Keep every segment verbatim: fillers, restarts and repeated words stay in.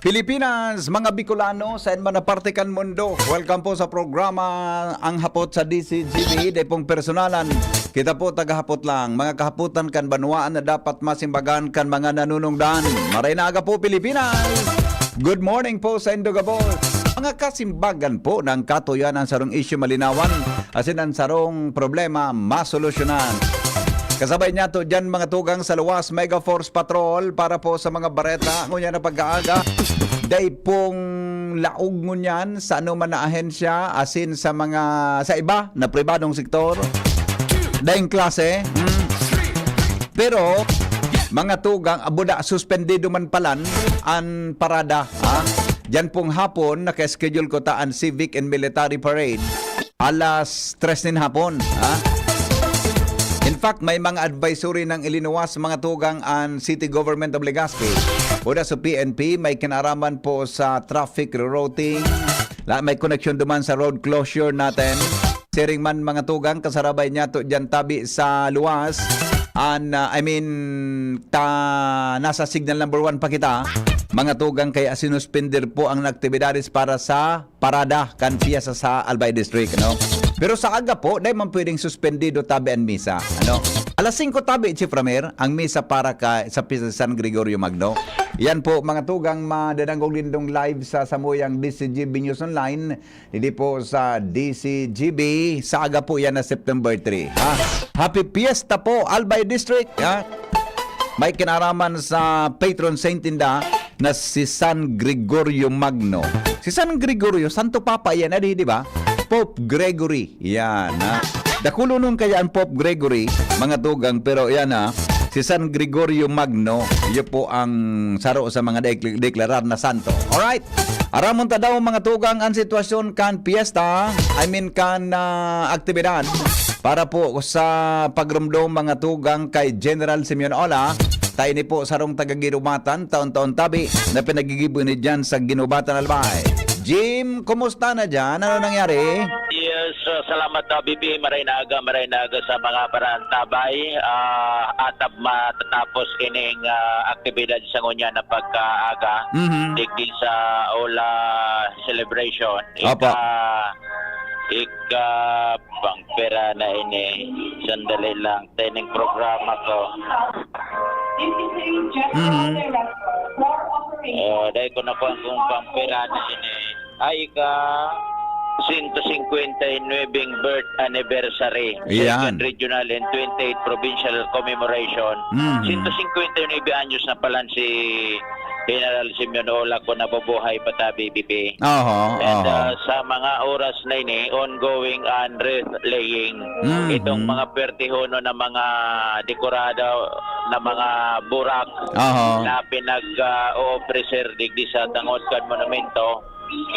Pilipinas, mga Bicolano, saen man na parte kan mundo. Welcome po sa programa Ang Hapot sa D C G B. Dai pong personalan. Kita po, tagahapot lang. Mga kahapotan kan banwaan na dapat masimbagan kan mga nanunungdan. Maray na aga po, Pilipinas! Good morning po sa indo gabos. Mga kasimbagan po, nang katuyan ang sarong isyu malinawan, asin ang sarong problema masolusyonan. Kasabay niya to dyan, mga tugang sa luwas, Mega Force Patrol para po sa mga bareta. Ngunyan na pag-aaga, dai pong laog ngunyan sa ano man na ahensya, asin sa mga, sa iba na pribadong sektor. Daing klase. Hmm. Pero, mga tugang, abuda, suspendido man palan an parada, ha? Diyan pong hapon, naka-schedule ko ta an Civic and Military Parade. Alas tres nin hapon, ha? In fact, may mga advisory nang ilinuwas, mga tugang, an City Government of Legazpi. Uda sa P N P, may kinaraman po sa traffic rerouting. La-, may koneksyon duman sa road closure natin. Siring man, mga tugang, kasarabay niya to diyan tabi sa luwas. An, ah, I mean, ta, nasa signal number one pa kita. Mga tugang, kaya sinuspender po ang aktibidades para sa parada kan piyesta sa Albay District, no? Pero sa aga po, dai man pwedeng suspendido tabi an misa, ano? Alas singko tabi, Chief Ramer, ang misa para ka, sa piyesta San Gregorio Magno. Yan po, mga tugang, madadangog nindong live sa samuyang D C G B News Online, hindi po sa D C G B, sa aga po yan na September three, ha? Happy Fiesta po, Albay District, ha? May kinaraman sa patron saint inda na si San Gregorio Magno. Si San Gregorio, Santo Papa yan, adi, di ba? Pope Gregory. Yan, ha? Dakulonon kaya an Pope Gregory, mga tugang, pero yan, ha? Si San Gregorio Magno, iyo po ang saro sa mga dek-, deklarar na santo. Alright? Aramon ta daw, mga tugang, an sitwasyon kan piyesta, I mean, kan, ah, aktibidad para po sa pagromdom, mga tugang, kay General Simeon Ola. Ta ini po sarong taga Guinobatan, taon-taon tabi na pinagigibo ni diyan sa Guinobatan, Albay. Jim, kumusta na diyan? Ano nangyari? Yes, uh, salamat, uh, B B. Maray na aga, maray na aga sa mga paraantabay. Ah, atab matatapos kining, ah, aktibidad sa ngunyan na pagkaaga. Mhm. Digdi sa Ola Celebration. Opo. Ika, ika, pang pera na ini. Sandali lang. Training programa ko. Mhm. Oh, dahil ko nakuha kung pang pera na ini. Ay, ika, sento singkwenta y nuwebeng birth anniversary, Ayan. Second Regional and twenty-eighth Provincial Commemoration. Mhm. Sento singkwenta y nuebe anyos na palan si General Simeon Ola kung nabubuhay pa ta, B B P. Oho, And, oho. ah, sa mga oras na ini, ongoing ang wreath laying. Mhm. Itong mga pwertehonon na mga dekorado na mga burak Oho. na pinag, ah, o-ofrecer digdi sa tangod kan monumento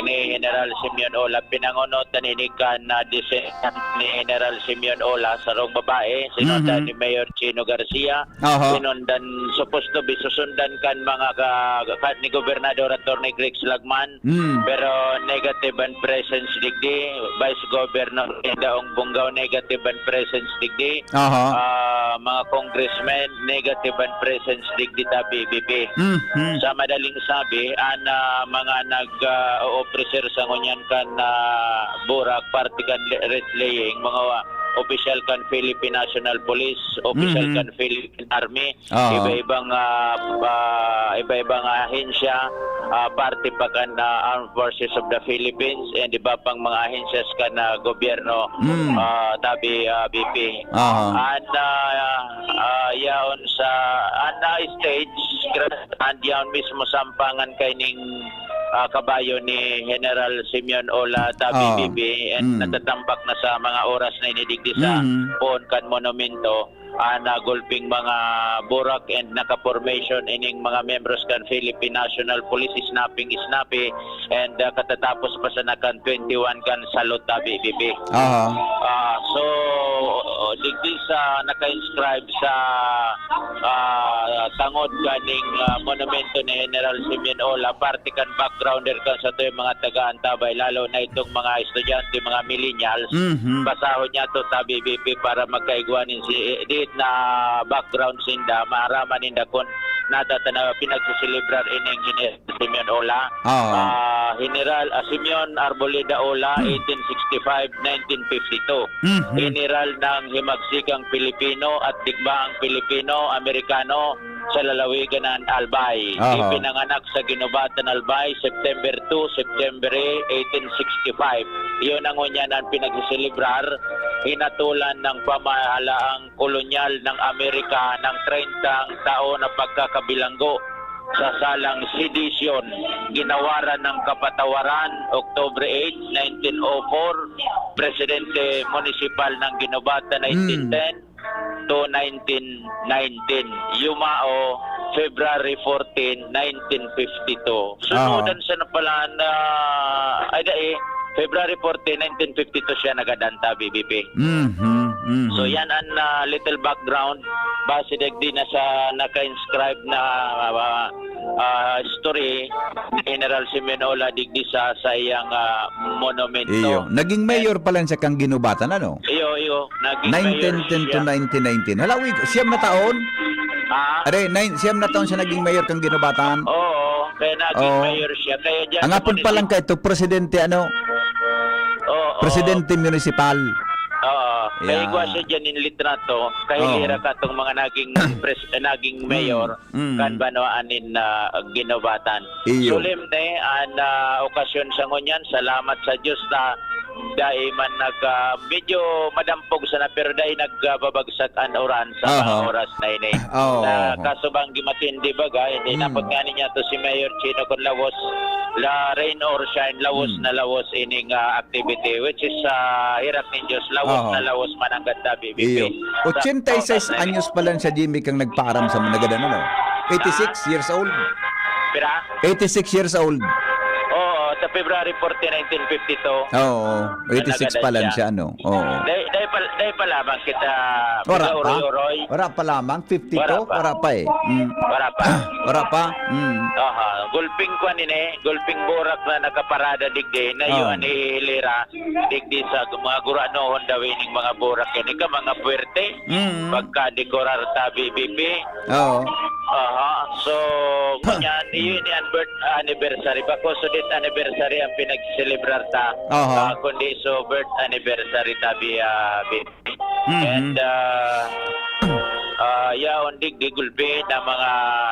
ni General Simeon Ola. Pinangunotan ini kan, ah, descendant ni General Simeon Ola, sarong babae, sinundan Mhm. ni Mayor Chino Garcia. Oho. Sinundan, supposed to be, susundan kan mga ka, ka, ni Gobernador Attorney Greg Lagman. Mm. Pero negative ang presence digdi. Vice Governor Linda Ong Bungaw, negative ang presence digdi. Oho. Ah, mga congressmen, negative ang presence digdi ta, B B P. Mhm. Sa madaling sabi, ang, ah, mga nag, ah, o-officer sa ngunyan kan, ah, burak, parte kan wreath laying, mga, ah, opisyal kan Philippine National Police, opisyal Mhm. kan Philippine Army, Oo. iba-ibang, ah, ah, iba-ibang ahensya, ah, parte pa kan, ah, Armed Forces of the Philippines and iba pang mga ahensyas kan, ah, gobyerno, Mm. ah, tabi, ah, B P. Aha. And, ah, ah, yaon sa, and, ah, stage, gra-, and yaon mismo sampangan kaining, ah, kabayo ni General Simeon Ola, tabi, Oo. B P, and Mm. natatambak na sa mga oras na ini digdi sa Mm. poon kan monumento. Ah, nagulping mga burak and naka-formation ining mga miyembros kan Philippine National Police, snapping, snappy, and, ah, katatapos pa sana kan twenty-one kan salute, B B P. Aha. Ah, so, digdi sa naka-inscribe sa, ah, tangod kaning, ah, monumento ni General Simeon Ola, parte kan backgrounder kan satuyang mga taga-antabay, lalo na itong mga estudyante, mga millennials. Mhm. Basahon niya to ta, B B P, para magkaigwa nin si, di, na background sinda, maaraman ninda kun natatanaw pinagsiselebrar ining General Simeon Ola. Oo. Ah, General, ah, Simeon Arboleda Ola, Hmm. eighteen sixty-five, nineteen fifty-two. Mhm. General ng himagsikang Pilipino at digmaang Pilipino-Amerikano sa lalawigan ng Albay. Aha. Ipinanganak sa Guinobatan, Albay, September two, September eighteen sixty-five. Iyon ang ngunyan ang pinagsiselebrar, hinatulan ng pamahalaang kolonyal ng Amerika ng treinta taon na pagkakabilanggo sa salang sedisyon, ginawaran ng kapatawaran, October eight, nineteen oh four, Presidente Municipal ng Guinobatan, Hmm. nineteen ten to nineteen nineteen, yumao, February fourteen, nineteen fifty-two. Sunudan Aha. siya na pala na, ay, dai, February fourteen, nineteen fifty-two siya nagadan ta, B B P. Mhm, mhm. So, yan ang, ah, little background. Base digdi na sa naka-inscribe na, ah, ah, story ni General Simeon Ola digdi sa, sa iyang, ah, monumento. Iyo. Naging mayor pala siya kang Guinobatan, ano? Iyo, iyo. Naging mayor Nineteen ten to siya. nineteen nineteen. Hala, wait, siyam na taon? Ah? Are, nine, siyam na taon siya naging mayor kang Guinobatan? Oo, kaya naging Oo. mayor siya. Kaya dyan Ang sa apon pa lang munisip- kaito, presidente, ano? Oo, oo. Presidente municipal. Oo. Kaya Yeah. igwa siya dyan in litrato. Kaya Oo. lira ka itong mga naging pres-, eh, naging Mm, mayor mm. kan banwaan nin, ah, Guinobatan. Iyo. Solemne an, ah, okasyon sa ngunyan. Salamat sa Diyos na dai man nag, ah, medyo madampog sana, pero dai nagbabagsak an uran sa mga Aha. oras na ini. Oo, Na oo. kaso bang gimatindi baga, hindi Mm. napot nga niya to si Mayor Chino kun lawos, la rain or shine, lawos Mm. na lawos ining, ah, activity, which is, ah, hirak nin Diyos, lawos Aha. na lawos mananggad ta, B B P. Iyo. Sa Ochenta y seis oras na ini. anyos pa lang siya, Jimmy, kang nagpaaram sa mga gadan, ano? Eighty-six Ah? years old. Pira? Eighty-six years old. Oo, sa February fourteen, nineteen fifty-two. Oo, eighty-six Nagadan pa lang siya. siya, no? Oo. Dai, dai pa, dai pa lamang kita Wala pa? mag-uroy-uroy. Wala pa lamang? Fifty-two? Wala pa. Wala pa eh. Mm. Wala pa. Wala pa? Mm. Aha. Gulping kwan ini, gulping burak na nakaparada digdi, na iyo Oo. an ihihilira digdi sa mga guranohon daw ining mga burak yan. Ika, mga puwerte. Mm. Pagka-dekorar ta, B B P. Oo. Aha. So, ngunyan, iyo ini an birth anniversary. Bako so death anniversary ang pinagselebrar ta. Aha. Ah, kundi so birth anniversary ta, bi-, ah, bi-, Mhm. And, ah, ah, yaon digdi gulpi na mga,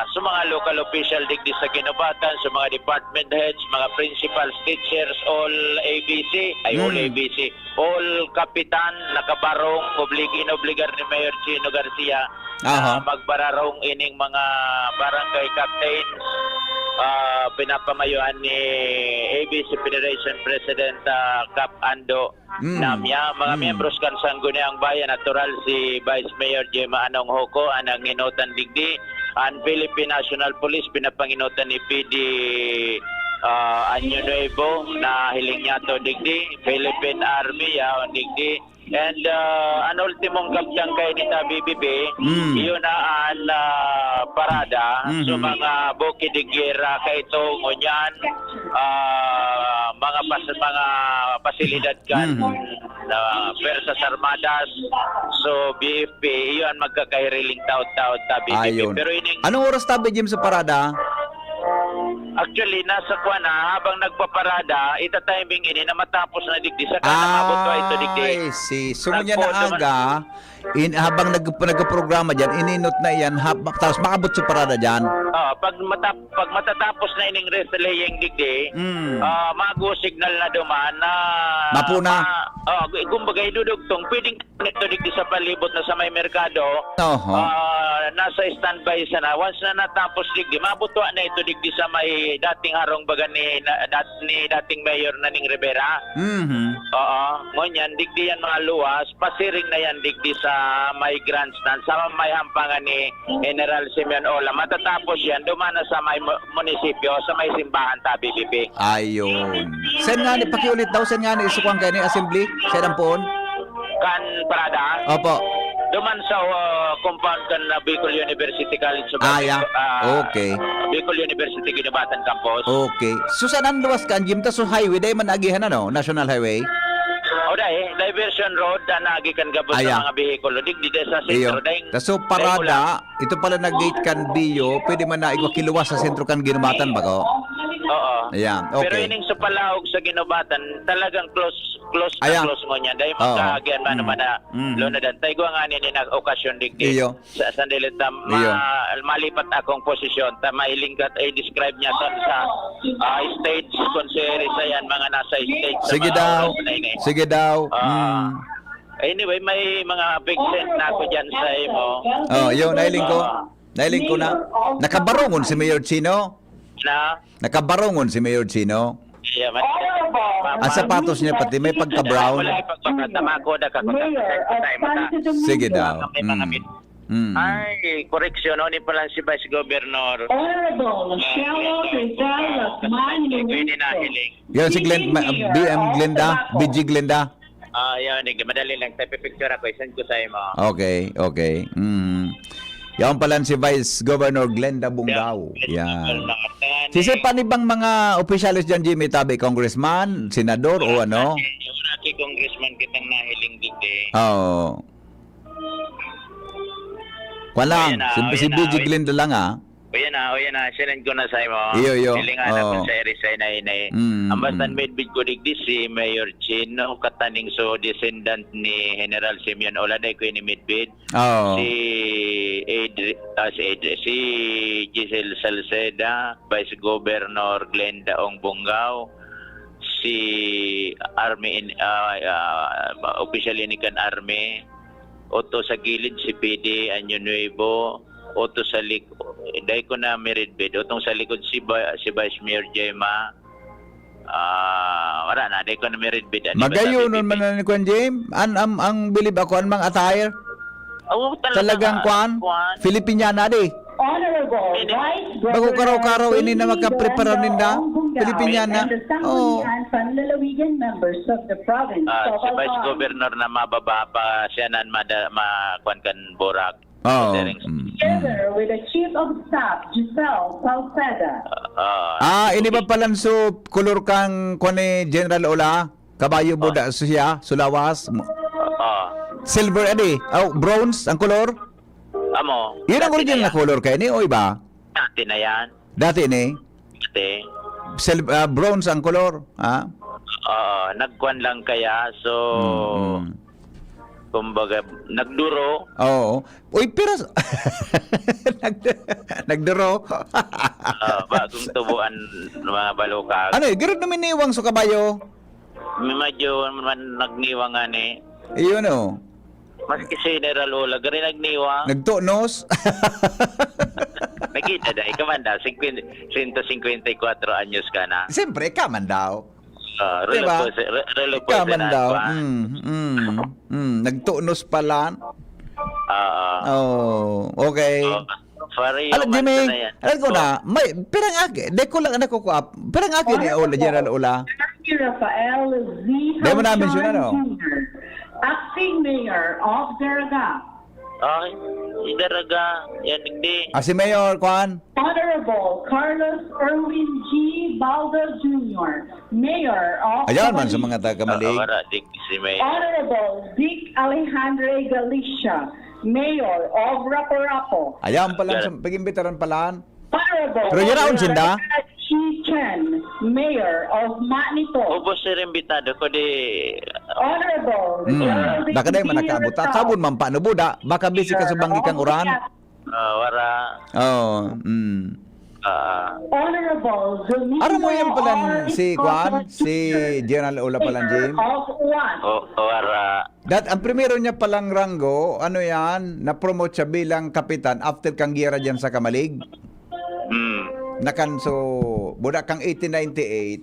sa mga local official digdi sa Guinobatan, sa mga department heads, mga principals, teachers, all A B C, ay, all Mm. A B C, all kapitan, nakabarong, oblig-, inobligar ni Mayor Chino Garcia na Aha. magbararong ining mga barangay captains, ah, pinapamayohan ni A B C Federation President, ah, Cap Ando Mm. Namya, mga Mm. miyembros kan Sangguniang Bayan, natural si Vice Mayor Gemma Anong Hoco, ang nanginutan digdi. Ang Philippine National Police, pinapanginutan ni P D, ah, Año Nuevo, na hiling niya to digdi. Philippine Army, yaon digdi. And, ah, ang ultimong kabtang kay nita B B B, Mm. yun na ang, ah, parada. Mhm. So, mga buki de guerra, kaito, ngunyan, ah, mga pas-, mga pasilidad kan Mhm. na Puwersas Armadas. So, B F P, iyo an magkakahiriling taod-taod ta, B P P. Ayon. Pero ining Anong oras tabi, Jim, sa parada? Actually, nasa kwan na, habang nagpaparada, ita-timing ini na matapos na digdi, saka na maabot pa ito digdi. Ay, see. So, ngunyan na Nagpo-, aga, in, habang nag-, nagpaprograma diyan, ininot na iyan, hab-, tapos maabot sa parada diyan. Oo, pag matap-, pag matatapos na ining relaying digdi, Mm. ah, mag-go signal na duman na Mapuna. ma-, oh, gu-, kumbaga, idudugtong, pwedeng ito digdi sa palibot na sa may merkado, Oho. ah, nasa standby sana. Once na natapos digdi, mabutwa na ito digdi sa may dating harong baga ni, na, dat-, ni dating Mayor Naning Rivera. Mhm. Oo. Ngunyan, digdi yan mga luwas, pasiring na yan digdi sa may grandstand, sa may hampangan ni General Simeon Ola. Matatapos yan, duman na sa may mu-, munisipyo, sa may simbahan ta, B B P. Ayun. Saan nga ni, pakiulit daw, saan nga ni isukwang kayo ni assembly? Saan ang poon? Kan Prada? Opo. Duman sa, uh, compound kan, uh, Bicol University College of Ah, yeah. Agric-, uh, Okay. Bicol University Guinobatan Campus. Okay. So, saan ang luwas ka, Jim? Ta, so, highway, dahil man agihan, ano? National Highway? O, da, Eh, diversion road na nagi kan gabos Aya. Sa mga behikulo. Digdi sa sentro, Iyo. Dahil, so, parada, ito pala na gate kan Bio, pwede man na igwa kiluwas sa sentro kan Ginumatan, bako? Oo. Ayan, okay. Pero ining sa Palaog sa Ginubatan, talagang close, close na Ayan. Close mo niya. Dahil Oo. Magkahagian man Mm. Naman na Mm. Lunadan. Tayo nga nini na okasyon digdi. Iyo. Sa sandali ta, ma-, Iyo. Malipat akong posisyon. Ta, mahiling ka, i-describe niya ton sa, ah, stage, kung si Risa yan, mga nasa stage sa Sige mga daw. Oras na ini. Sige daw. Ah, Mm. Anyway, may mga big send na ako dyan sa imo. Oh, yun, nailing ko. Ah. Nailing ko na. Nakabarungon si Mayor Chino. Na? Nakabarungon si Mayor Chino. Iya, man. Ang sapatos niya pati may pagka-brown. Wala, pagpakatama ko, nakakutang Mayor of tayo, mata. San Domingo. Sige daw. May mga Mm. bit-, Mm. Ay, koreksyon, ano pala si Vice Governor? Honorable Shelo Rizal Lakman Luis. Pwede na hiling. Yan si Glenn, ma-, B M Glenda, B G Glenda. Ah, yan, hindi, madali lang. Tayo pipicture ako, isend ko sa imo. Okay, okay. Mm. Yan pala si Vice Governor Glenda Bungao. Yan. Yan. Si Sir, paano bang mga opisyales dyan, Jimmy? Tabi, congressman, senador, o ano? Wala ki congressman kitang nahiling digdi. Oo. Kwan lang, Ayan na, si, si ayan na, B G ayan. Glenda lang, ah. O yan na, o yan na, sinend ko na sa imo. Iyo, iyo. Hilingan Oo. Ako sa Erisay na ini. Mm, Ang basta mm. Midbid ko digdi si Mayor Chino, kataning so descendant ni General Simeon Oladay ko ini Midbid. Oo. Si Adri-, ah, si Adri-, si Giselle Salceda, Vice Governor Glenda Ong Bongao, si Army in, ah, ah, official ini kan Army, Otto sa gilid, si P D Año Nuevo, Otto sa lik-, dai ko na miridbid. Otong sa likod si Ba-, si Vice Mayor Gemma. Ah, wala na, dai ko na miridbid. Ano ba Magayon sabi, nun man Bibi? Na ni Kuan Jim? An, am, ang bilib ako, an mga attire? Oh, talaga Talagang nga, kuan? Kuan? Filipiniana, di? Honorable Ini- Vice Bago Governor karaw-karaw, ini na Baby makaprepara Glenda ninda? Ong Bungao Filipiniana? And the Sangguniang Oo. Panlalawigan members of the province Ah, of si Vice Albay. Governor na mababa pa siya nan mada-, ma-, kuan kan Borac. Oo. Considering Mm, mm. Together with the Chief of Staff, Giselle Salceda. Ah, Ah, ini ba palan so kolor kang kuan ni General Ola? Kabayo Oh. buda siya, sulawas. Mo- Oh. Silver, adi. Oh, bronze ang kolor? Amo. Yun ang Dati original na na yan. Color kay ni, o iba? Dati na yan. Dati ni? Dati. Sil-, ah, bronze ang kolor, ha? Oo, nagkuan lang kaya, so, Mm, mm. kumbaga, nagduro. Oo. Uy, pero nag-, nagduro. Ah, bagong tubuan, mga balukag. Ano eh, girod naman niwang sa kabayo? May medyo man nagniwang nga ni. Iyon, oh. Maski si General Ola, gari nagniwang. Nagtunos? Nakita na, ikaw man daw, singkwenta, sento singkwenta y kuwatro anyos ka na. Siyempre, ikaw man daw. Ah, Diba? relo po si, re-, relo po Ikaw si man daw. Nagwa. Mm, mm, mm. Nagtunos pala. Oo. Oh, okay. Oh, for you, Alam, man, Jimmy, na yan. alam ko Oh. na, may, pirang aki, di ko lang nakukuha, pirang aki ni Ola, General Ola. Rafael Z. Di mo na-mention, ano? Junior, Acting Mayor of Daraga. Ay, si Daraga, yan, hindi. Ah, si Mayor, kwan? Honorable Carlos Erwin G. Baldo Junior, Mayor of Ayan man sa Camalig. Mga taga Camalig. Ah, wala, di si Mayor. Honorable Vic Alejandre Galicia, Mayor of Rapu-Rapu. Ayan pala, Ayan. Sa, pag-imbitaran pala. Honorable Pero yun raon sinda? Chi Chen, Mayor of Manito. Ubos si imbitado ko di Honorable Hmm. Geraldine Baka dahil man Dino nakaabot. Tao. Tabon man paano buda? Baka busy ka sa banggi kang uran? Ah, wala. Oo. Mm. Ah. Honorable Domingo Aram mo yan pala R. si Escoto Kwan? Si Junior, General Ola pala, Speaker Jim? Of Uwan. O, wala. Dat, ang primero niya palang ranggo, ano yan, na-promote siya bilang kapitan after kang giyera dyan sa Camalig. Mm. Nakanso, buda kang eighteen ninety-eight,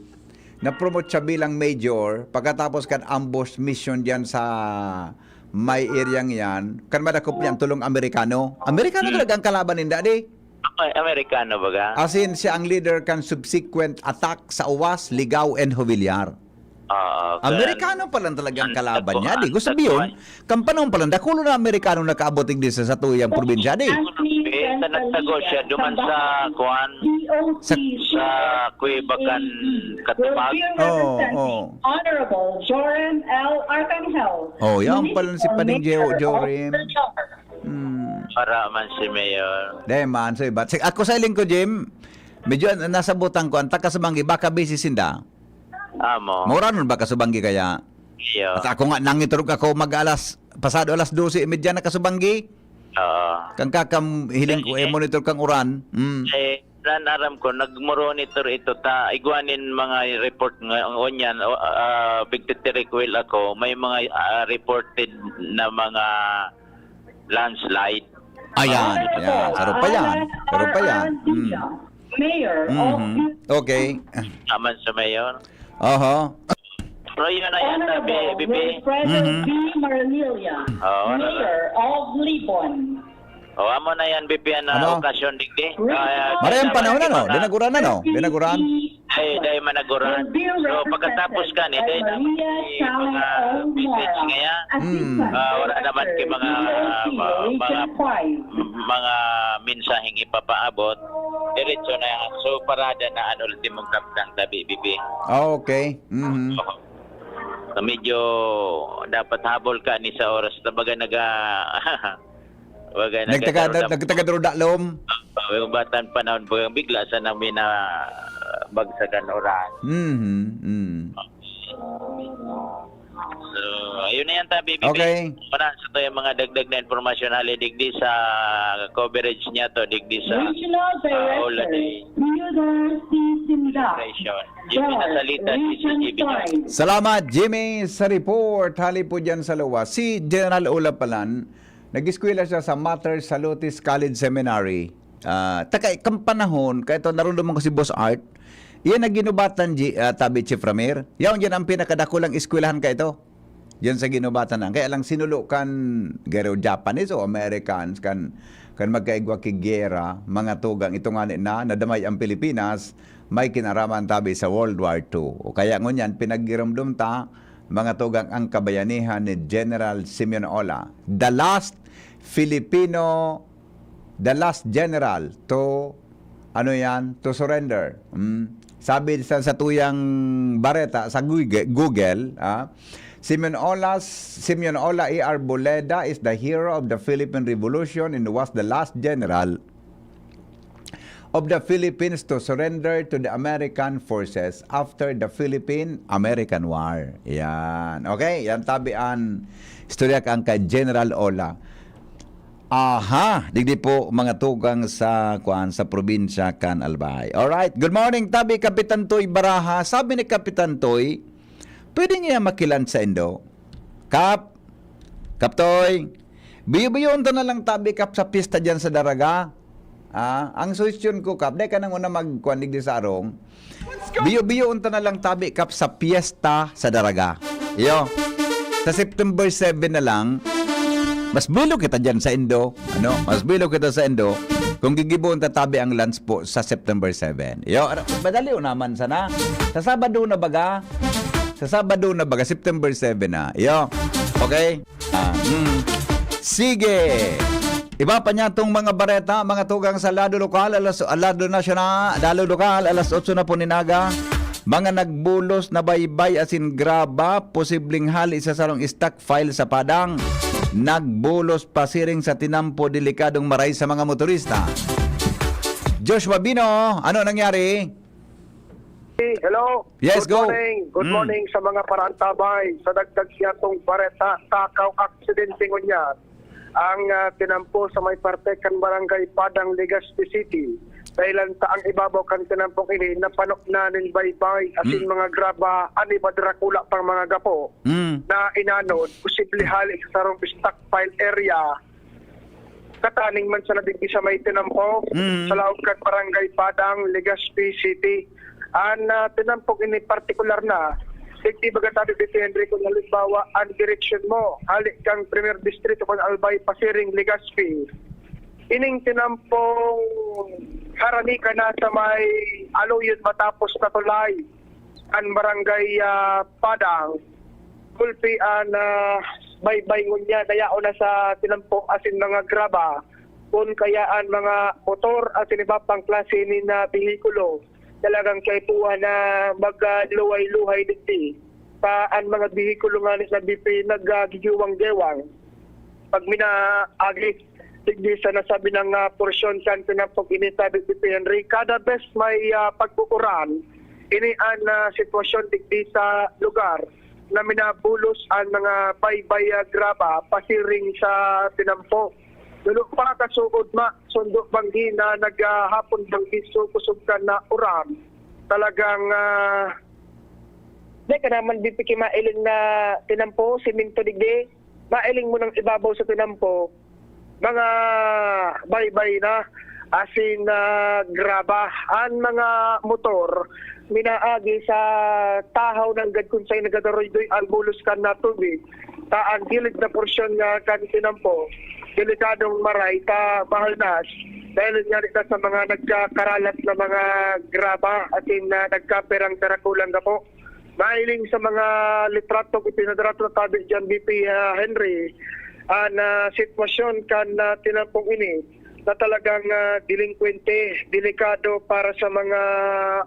na-promote siya bilang major pagkatapos kan ambush mission dyan sa may area yan. Kan madakop niya ang tulong Amerikano. Amerikano Hmm. talaga ang kalaban ninda, di? Ay, Amerikano baga? As in, siya ang leader kan subsequent attack sa Uwas, Ligao, and Jovellar. Oo, Amerikano pa lang talaga ang ang kalaban niya, di? Gusto sabi yun, kan panahon pa lang, dakulo na Amerikano nakaabot digdi sa satuyang probinsya, di? Nagtago siya duman sa kuan, sa kuweba kan Katumbag. Oo, oo. Honorable Joram L. Arcangel. Oh, yan pala si Paning Joram. Hmm. Para man si Mayor. Dai man, so iba. Si, ako sa iling ko, Jim, medyo an-, nasabutan ko, ang taga Subanggi, baka busy sinda. Amo. Mauranon ba ka Subanggi kaya? Iyo. At ako nga, nangiturog ako mag-alas, pasado alas dose y media na ka Subanggi. Oo. Kan kakam, hiling ko, eh, monitor kang uran. Mm. Eh, nan aram ko, nag-monitor ito ta. Igwa nin mga report nga, ngunyan, o, ah, pigtitirikwil ako, may mga, ah, reported na mga landslide. Ayan, ayan. Saro pa yan. Saro pa yan. Mm. Mayor of Mhm. Okay. Aman sa mayor. Oho. Pero yun na yan, Honorable sabi, B P. Wilfredo Mhm. B. Marlilia, Oo, ano na? Mayor of Libon. O, amo na yan, B P, na Ano? okasyon, digdi. Kaya, Maray ang panahon, ano? Di naguran, ano? Di naguran? Ay, dahil managuran. So, pagkatapos ka ni, dahil na Maria may Chang mga O. message Mora ngayon. Assistant Mm. Ah, wala naman kay mga, Director, mga, Region five. mga mensaheng ipapaabot. Diretso na yan. So, parada na ang ultimong kaptang tabi, B P. Ah, okay. Mhm. So, medyo dapat habol ka ni sa oras na baga naga-, baga Nagtaga-, nagkakaroon na nagtaga-draw da lom. Ah, yung batang panahon, baga bigla sa namin na bagsakan oras. Mhm, mm. So, ayun na yan, tabi, B P. Okay. Para sa to yung mga dagdag na impormasyon, hali digdi sa coverage niya to, digdi sa, Regional ah, Director, holiday Theodore C. Sinda. Celebration. Jimmy Nasalita, Region D C G B News. five. Salamat, Jimmy, sa report. Hali po dyan sa luwas. Si General Ola palan, nag-eskwela siya sa Mater Salutis College Seminary. Ah, taka, kan panahon, kaya ito, narumduman ko si Boss Art, iyan na ginubatan, G-, ah, tabi, Chief Ramir. Yaon dyan ang pinakadakulang eskwelahan ka ito. Diyan sa ginubatan na. Kaya lang sinulo kan garo Japanese o Americans kan, kan magkaigwa ki giyera, mga tugang. Ito nga ni na, nadamay ang Pilipinas, may kinaraman tabi sa World War Two. O kaya ngunyan, pinaggiromdom ta, mga tugang, ang kabayanihan ni General Simeon Ola, the last Filipino, the last general to, ano yan, to surrender. Mm. Sabi sa, sa tuyang bareta, sa Google, Google, ah, Simeon Olas, Simeon Ola E. Arboleda is the hero of the Philippine Revolution and was the last general of the Philippines to surrender to the American forces after the Philippine-American War. Yan. Okay, yan tabi an istorya kan kay General Ola. Aha, digdi po mga tugang sa, kuan, sa probinsya kan Albay. Alright, good morning, tabi Kapitan Toy Baraha. Sabi ni Kapitan Toy, pwede niya makilan sa Indo? Kap, Kap Toy, biyo-biyoon ta na lang tabi, Kap, sa pista diyan sa Daraga. Ah, ang suhestyon ko, Kap, dai ka nang una magkuan digdi sa arong. Biyo-biyoon ta na lang tabi, Kap, sa piyesta sa Daraga. Iyo. Sa September seven na lang, mas bilog kita diyan sa Indo. Ano? Mas bilog kita sa Indo. Kung gigibohon ta tabi ang lunch po sa September seven. Iyo, ano, madali o naman sana. Sa Sabado na baga. Sa Sabado na baga, September seven na. Iyo. Okay? Ah, mm. Sige. Iba pa niya tong mga bareta, mga tugang sa lado lokal, alas, lado nasyonal, lado lokal, alas otso na po nin aga. Mga nagbulos na baybay asin graba, posibleng hali sa sarong stockpile sa Padang. Nagbulos pasiring sa tinampo, delikadong maray sa mga motorista. Joshua Bino, ano nangyari? Hello. Yes, Good go. morning. Good Mm. morning sa mga paraantabay. Sa dagdag siya tong bareta, takaw aksidente ngunyan ang, ah, tinampo sa may parte kan Barangay Padang, Legazpi City. Dahilan ta ang ibabaw kan tinampong ini napano na nin baybay asin Mm. mga graba, an iba darakula pang mga gapo Mm. na inanod, posible hali sa sarong stockpile area. Kataning man sa nadigdi sa may tinampo, Mm. sa laog kan Barangay Padang, Legazpi City. An, ah, tinampong ini partikular na, digdi baga tabi, Tito Henry, kung halimbawa, an direksyon mo, hali kang Primer Distrito, kung Albay, pasiring, Legazpi. Ining tinampong harani ka na sa may aluyon matapos na tulay, an Barangay, ah, Padang. Gulpi an, ah, baybay ngunyan, dayaon na sa tinampo asin mga graba. kun kaya an mga motor asin iba pang klase nin, ah, behikulo, talagang kaipuhan na magluhay-luhay digdi. Ta an mga behikulo ngani na B P naggigiwang-gewang. Pag minaagi digdi sa nasabi na, ah, porsyon kan tinampok ini, sabi ni Henry, kada bes may, ah, pag-uuran, ini an, ah, sitwasyon digdi sa lugar na minabulos an mga baybay, ah, graba pasiring sa tinampo. Dulo pa kasuod ma, sundo banggi na naghahapon banggi so kusog kan, ah, uran. Talagang, ah, di ka naman bibigyan mailing na tinampo, semento digdi. Mailing mo ng ibabaw sa tinampo, mga baybay na, asin, ah, graba. An mga motor, minaagi sa tahaw nanggad kun saen nagdaduruyduy an bulos kan, ah, tubig. Ta an gilid na porsyon nga kan tinampo, delikadong maray ta mahalnas. Dahil nga dito sa mga nagkakaralat na mga graba, asin, ah, nagkapirang darakulang gapo. Mahiling sa mga litrato, ipinadarato na tabi diyan, B P, ah, Henry, an, ah, sitwasyon kan, ah, tinampong ini na talagang, ah, delinkwente, delikado para sa mga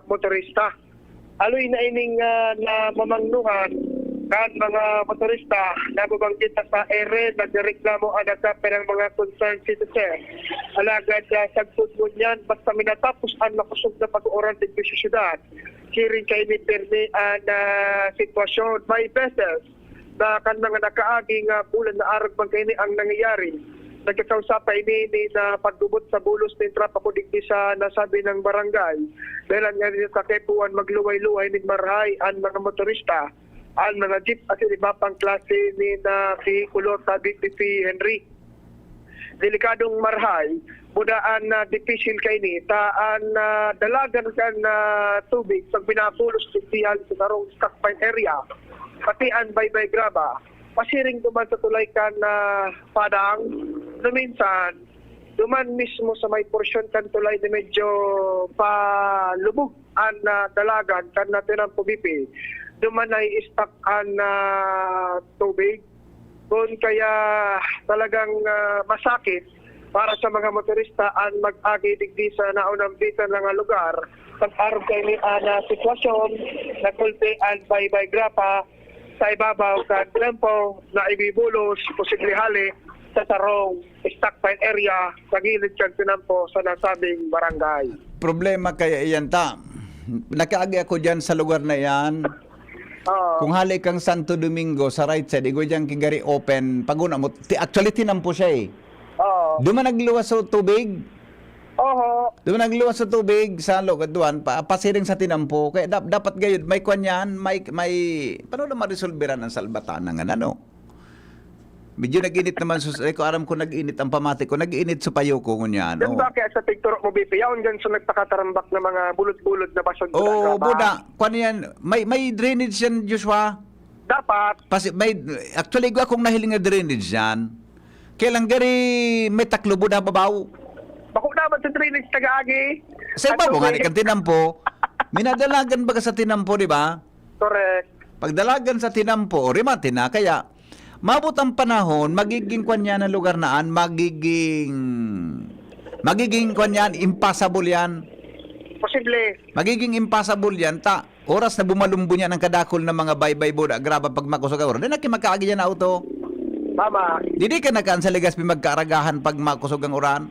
motorista. Aloy na ining, ah, namamangnuhan kan mga motorista na bubanggit sa ere, nagreklamo ang nagkape ng mga concerned citizen. Alagad, ah, sagpod mo niyan, basta minatapos ang makusog na pag-uuran dito sa syudad. Siring kaini pirmi an, ah, sitwasyon. May beses na kan mga nakaagi nga bulan na arog man kaini ang nangyayari. Nagkakausa pa ini ni na paggubot sa bulos nin trapako digdi sa nasabi ng barangay. Dahil ang nga nito kakepuan magluway-luway nin marahay an mga motorista, an mga jeep at iba pang klase ni na behikulo, sabi ni P Henry. Delikadong marahay, buda an, ah, dipisil kaini, ta an, ah, dalagan kan, ah, tubig pag binabulos digdi sa sarong stockpile area, pati an baybay graba, pasiring duman sa tulay kan, ah, padang, na minsan, duman mismo sa may porsyon kan tulay na medyo palubog an, ah, dalagan kan na tinampo, B P. Duman nai-stuck an, ah, tubig. Kun kaya talagang, ah, masakit para sa mga motorista an mag-agi digdi sa naunambitan na nga lugar. Pag-arog kaini an, ah, sitwasyon, nagkulpi an baybay graba sa ibabaw kan tinampo na ibibulos, posible hali sa sarong stockpile area sa gilid kan tinampo sa nasabing barangay. Problema kaya iyan ta. Nakaagi ako diyan sa lugar na iyan. Oo. Kung hali kang Santo Domingo, sa right side, igwa diyan ki gari open. Pag una mo, ti-, actually, tinampo siya eh. Oo. Duman nagluwas sa tubig. Oho. Duman nagluwas sa tubig, sa lugar duwan, pa, pasiring sa tinampo. Kaya dap-, dapat gayud, may kwan yan, may, may, paano na maresolberan ang salbatanan ng ano? Medyo nag-init naman, sus-, eh, ko aram ko nag-init ang pamati ko, nag-init sa payo ko, ngunyan, Yan oh. Ba kaya sa picture mo, B P? Yaon dyan sa nagpakatarambak na mga bulod-bulod na basag Oo, na graba. Buda. Kwan yan, may, may drainage yan, Joshua. Dapat. Pasi-, may, actually, igwa akong nahiling na drainage yan. Kaya lang, gari, may taklo, buda, babaw. Bako naman sa drainage, taga-agi. Sa iba At mo nga, tubig. Ni kan tinampo, minadalagan baga sa tinampo, di ba? Correct. Pagdalagan sa tinampo, remate na, kaya, maabot ang panahon, magiging kwan yan ang lugar na an, magiging, magiging kwan yan, impassable yan. Posible. Magiging impassable yan, ta, oras na bumalumbo niyan ang kadakol na mga baybay, buda, graba pag makusog ang uran. Di na kayo magkaagi yan na auto. Tama. Di, di ka na kaan sa Legazpi magkaaragahan pag makusog ang uran.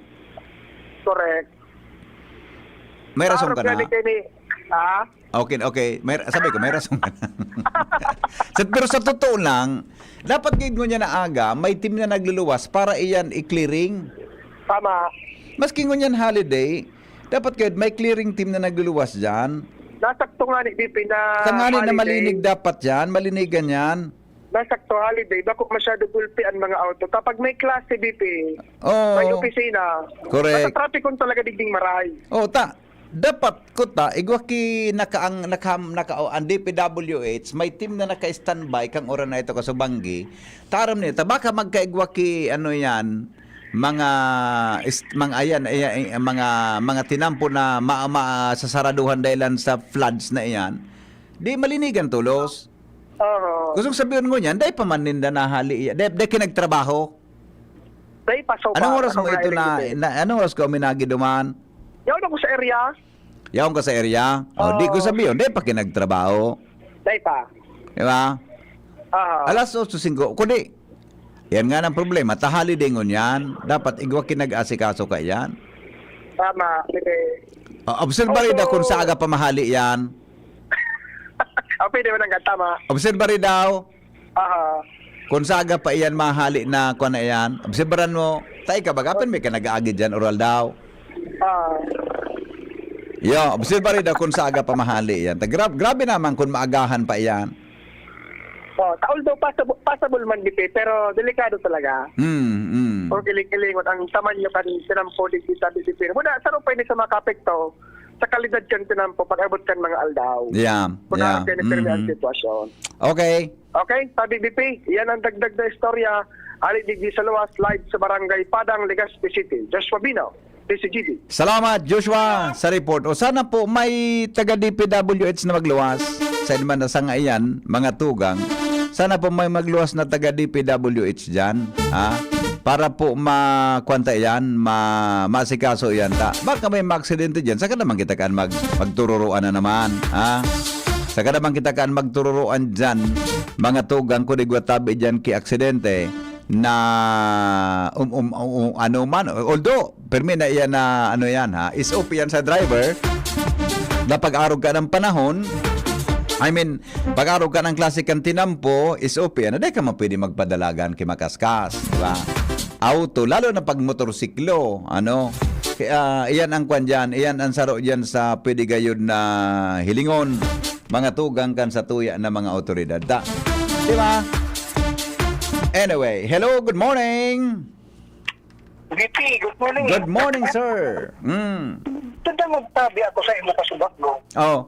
Correct. May rason Parang ka na. Pwede kayo ni, ha? Okay, okay. May, sabi ko, may rason ka na. Sa, pero sa totoo lang, dapat gid ngunyan na aga, may team na nagluluwas para iyan i-clearing. Tama. Maski ngunyan holiday, dapat gid may clearing team na nagluluwas dyan. Nasakto nga ni B P na Sa nga ni na holiday. Malinig dapat yan, malinigan yan. Nasakto holiday, bako masyado gulpi ang mga auto. Kapag may klase, B P, Oo. May opisina. Correct. Nasa trapikon talaga digding maray. Oh, ta, dapat ko ta, igwa ki naka-, ang, naka-, naka-, oh, ang D P W H, may team na naka-standby kang oras na ito kasubanggi. Taram niya, ta, baka magkaigwa ki, ano yan, mga, is-, mga, ayan, ayan, ayan, mga, mga tinampo na ma-, ma-, sasaraduhan dahilan sa floods na iyan. Di malinigan tulos. Oo. Gustong sabihin ko niyan, dai pa man ninda nahali iya. Dai, dai kinagtrabaho. Dai pa, so Anong far, oras mo akong ito na, nailing na anong oras ka uminagi duman? Yaon ako sa area. Yaon ka sa area? O, di ko Oo. sabihin, di pa kinagtrabaho. Dai pa. Di ba? Ah, Alas otso singko. Kundi, yan nga ang problema. Tahali dingon yan. Dapat igwa kinag-asikaso ka yan. Tama. Sige. O, observare daw kung saaga pa mahali yan. Ah, pwede mo nang tama. Observare daw Aha. kung saaga pa iyan mahali na kuwan na iyan. Obserbaran mo. Tayo ka, bagapin may ka nag-aagi dyan, oral daw. Ah, Yo, observare daw kung saaga pa mahali yan. Ta, grab, grabe naman kung maagahan pa iyan. oh, ta-, although possible, possible man, D P, pero delikado talaga. Hmm, hmm. Kung kiling-kilingon ang tamanyo kan tinampo digdi sa D P. Muna, sa rupay ni sa makapekto, sa kalidad kan tinampo, pag-abot kan mga aldaw. Yeah, Kung yeah. yeah. Kaya ang Mhm. sitwasyon. Okay. Okay, sabi B P, yan ang dagdag na istorya. Ali digdi sa luwas, live sa Barangay Padang, Legazpi City. Joshua Bino, D C G B. Salamat, Joshua, sa report. O sana po may taga D P W H na magluwas. Sa man na sa ngaiyan, mga tugang. Sana po may magluwas na taga D P W H dyan. Ha? Para po ma-, kwan ta yan, ma-, masikaso yan ta. Baka may maaksidente dyan. Saka naman kita kan mag-, magtururuan na naman. Ha? Saka naman kita kan magtururuan dyan. Mga tugang, kung igwa tabi dyan ki aksidente na um, um, um, ano man. Although, permi na iyan na ano yan ha. S O P yan sa driver na pag-arog ka ng panahon, I mean, pag-arog ka ng klase kang tinampo, S O P yan na dahil ka man pwede magpadalagan ki makaskas, di ba? Auto, lalo na pag motorsiklo, ano? Kaya iyan ang kwan dyan, iyan ang saro dyan sa pwede gayod na hilingon, mga tugang kan sa tuya na mga otoridad. Ta, di ba? Anyway, hello, good morning. B P, good morning. Good morning, sir. Mm. Tanda mo, sabi ako sa imo kasubak, no? Oh.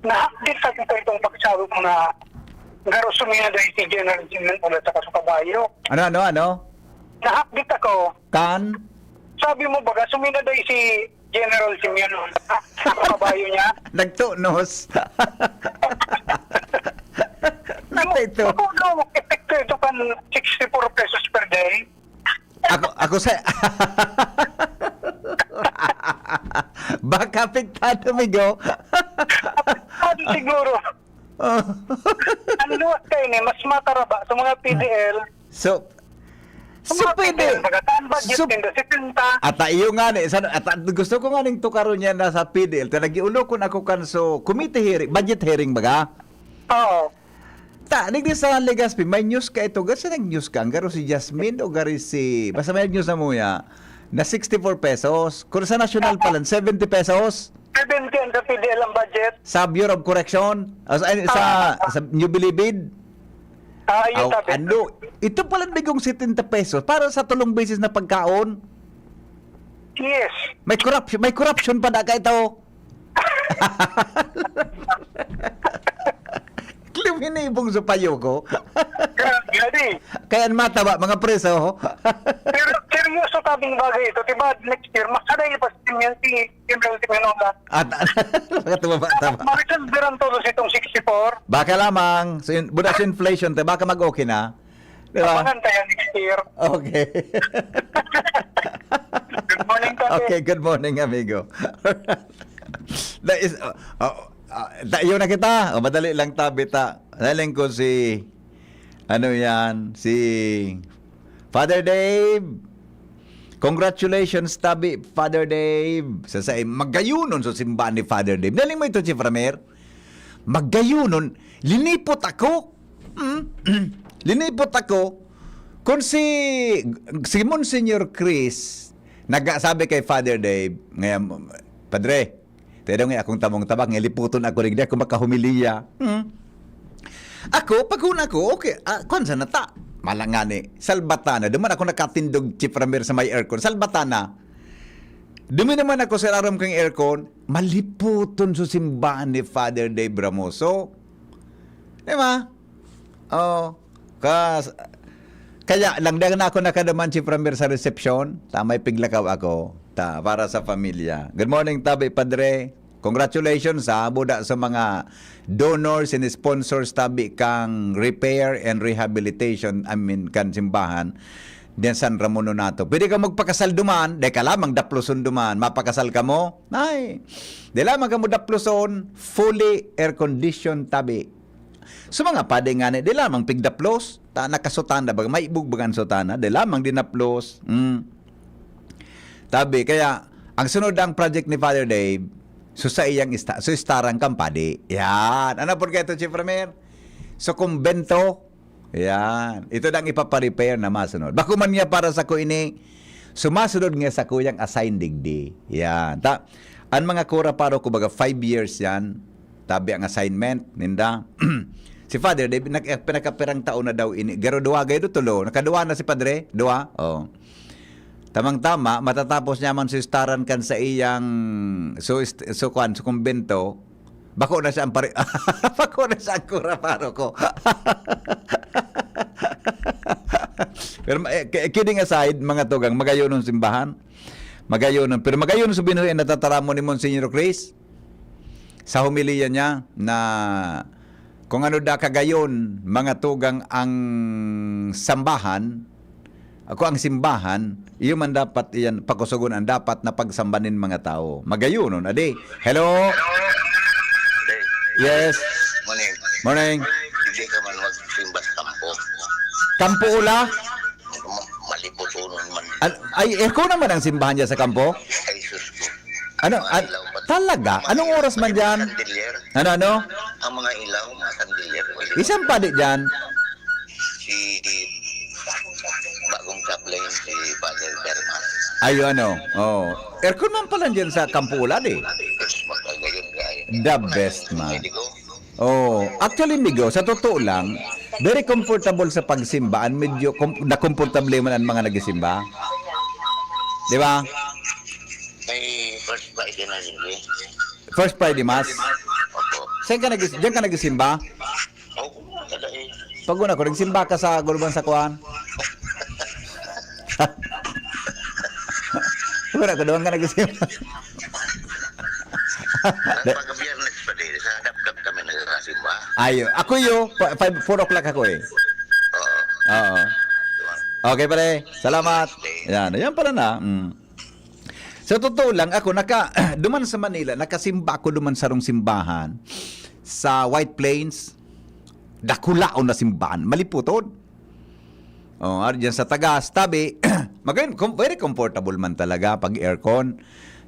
Nahakdit sa ito itong pagsabi mo na garo sumina dahil si General Jimmy Ola sa Kasukabayo. Ano, ano, ano? Nahakdit ako. Kan? Sabi mo, baga, sumina dahil si General Jimmy Ola sa Kasukabayo niya. Nagtunos. Nata ito. Ako, no, epekto ito kan sixty-four pesos per day. Ako, ako sa... Baka apektado, migo. Ano siguro? Oh. Ang luwas kayo ni, mas mataraba sa mga P D L. So, so pwede. Pagkataan budget So, nila, setenta. At iyo nga ni, sa, at, at gusto ko nga ning tukaron niya na sa P D L. Ta nagiulokon ako kan so committee hearing, budget hearing baga. Oo. Ta, digdi sa Legazpi, may news ka ito. Gasi nag-news ka. Ang garo si Jasmine o gari si... Basta may news na muya na sixty-four pesos. Kung sa national pa lang, seventy pesos. Seventy ang sa P D L ang budget. Sa Bureau of Correction, o sa, ay, sa, sa New Bilibid. Ah, yun Aw, sabi. Ano? Ito pala bigong setenta pesos para sa tulong beses na pagkaon. Yes. May corruption, may corruption pa da ka ito. Luminibong sa payo ko. Grabe, ano eh. Kaya ang mataba, mga preso. Pero seryoso tabing bagay ito. Diba, next year, makaday pa si Simeon, si Simeon, si Manola. At, mga tumaba, taba. Marisalveran todos itong sixty-four. Baka lamang, so, yun, buda sa inflation, te, baka mag-okay na. Di ba? Abangan tayo next year. Okay. Good morning, Kate. Okay, good morning, amigo. That is, uh, uh, uh, tayo na kita. O, madali lang tabi ta. Naling ko si, ano yan, si Father Dave. Congratulations, tabi, Father Dave. Sa, sa, magayunon sa simbahan ni Father Dave. Naling mo ito, Chief Ramer? Magayunon. Linipot ako. Mm? Linipot ako. Kung si, si Monsignor Chris, nagsabi kay Father Dave, ngayon, Padre, pero nga akong tamong tabak, nga liputon ako, hindi ako makahumiliya. Hmm? Ako, pag huna ko, okay, ah, kwan sa nata. Malangani, salbatana. Duman ako nakatindog, Chief Ramir, sa may aircon. Salbatana. Dumi naman ako sa aram kang aircon, maliputon sa simbahan ni Father Dave Ramoso. Di ba? Oh, kas, kaya lang, di na ako nakadaman, Chief Ramir, sa resepsyon. Ta, may piglakaw ako. Ta, para sa pamilya. Good morning, Tabi Padre. Congratulations, ha, buda sa mga donors and sponsors, tabi, kang repair and rehabilitation, I mean, kan simbahan. Diyan San Ramon Nonato. Pwede ka magpakasal duman, dai ka lamang daploson duman. Mapakasal ka mo? Ay, di lamang ka mo daploson, fully air condition tabi. So mga padi nga ni, di lamang pigdaplos, ta nakasutana, baga may ibog baga ang sutana, di lamang dinaplos. Mm. Tabi, kaya, ang sunod ang project ni Father Dave, so sa iyang ista-, so istaran kang padi. Yan. Ano por kaito, Chief Ramir? So kumbento, yan. Ito na ang ipaparepair na masunod. Bako man niya para sa ko ini, sumasunod nga sa kuyang assign digdi. Yan. Ta, ang mga kura paro ko baga five years yan. Tabi ang assignment, ninda. Si Father, di, nag-, pinakapirang taon na daw ini. Garo duwa, gayo tulo. Nakaduwa na si Padre? Duwa? Oh. Tamang-tama, matatapos niya man sistaran kan sa iyang, so, ist-, so, kwan, sa kumbento, bako na siya ang pare-, bako na siya ang kura paro ko. Pero, eh, ki-, kidding aside, mga tugang, magayon ng simbahan. Magayon ng, pero magayon sa binuhi na tataramon ni Monsignor Chris sa homilya niya na kung ano da kagayon, mga tugang ang sambahan, ako ang simbahan, iyo man dapat iyan pakusugon ang dapat na pagsambanin mga tao. Magayonon, adi. Hello? Yes. Morning. Morning. Hindi ka man magsimba sa kampo. Kampo ula? Ma-, malipotonon man. Al-, ay, eko naman ang simbahan niya sa kampo? Ay, sus ko. Ano? Mga An-, ilaw pa. talaga? Mga Anong ilaw oras pa man yung dyan? Chandelier. Ano, ano? Ang mga ilaw, mga chandelier. Isang padi dyan? Si bagong chaplain, si Father Berman. Ayo, ano? Oh. Aircon man pala dyan sa kampo ula, di? Tapos magkagayon ka, eh. The best, man. Hindi ko. Oh, actually, Migo, sa totoo lang, very comfortable sa pagsimba. Ang medyo kom-, nakomportable man ang mga nagisimba. Di ba? May first Friday na din, eh. First Friday Mass? Opo. Saan ka nagis-, diyan ka nagisimba? Opo, kada eh. Pag una ko, nagsimba ka sa Gulban sa Kuan? Pag una ko, doon ka nagsimba. Pag Biyernes pa din, sa Dapdap kami nagkasimba. Ayo. Ako yo, pa-, five, four o'clock ako eh. Oo. Oo. Okay, pare. Salamat. Yan. Yan pala na. Mm. Sa totoo lang, ako, naka-, duman sa Manila, nakasimba ako duman sarong simbahan sa White Plains. Dakulaon na simbahan. Maliputod. Oh, ari diyan sa tagas, tabi, magayon, com-, very comfortable man talaga pag aircon.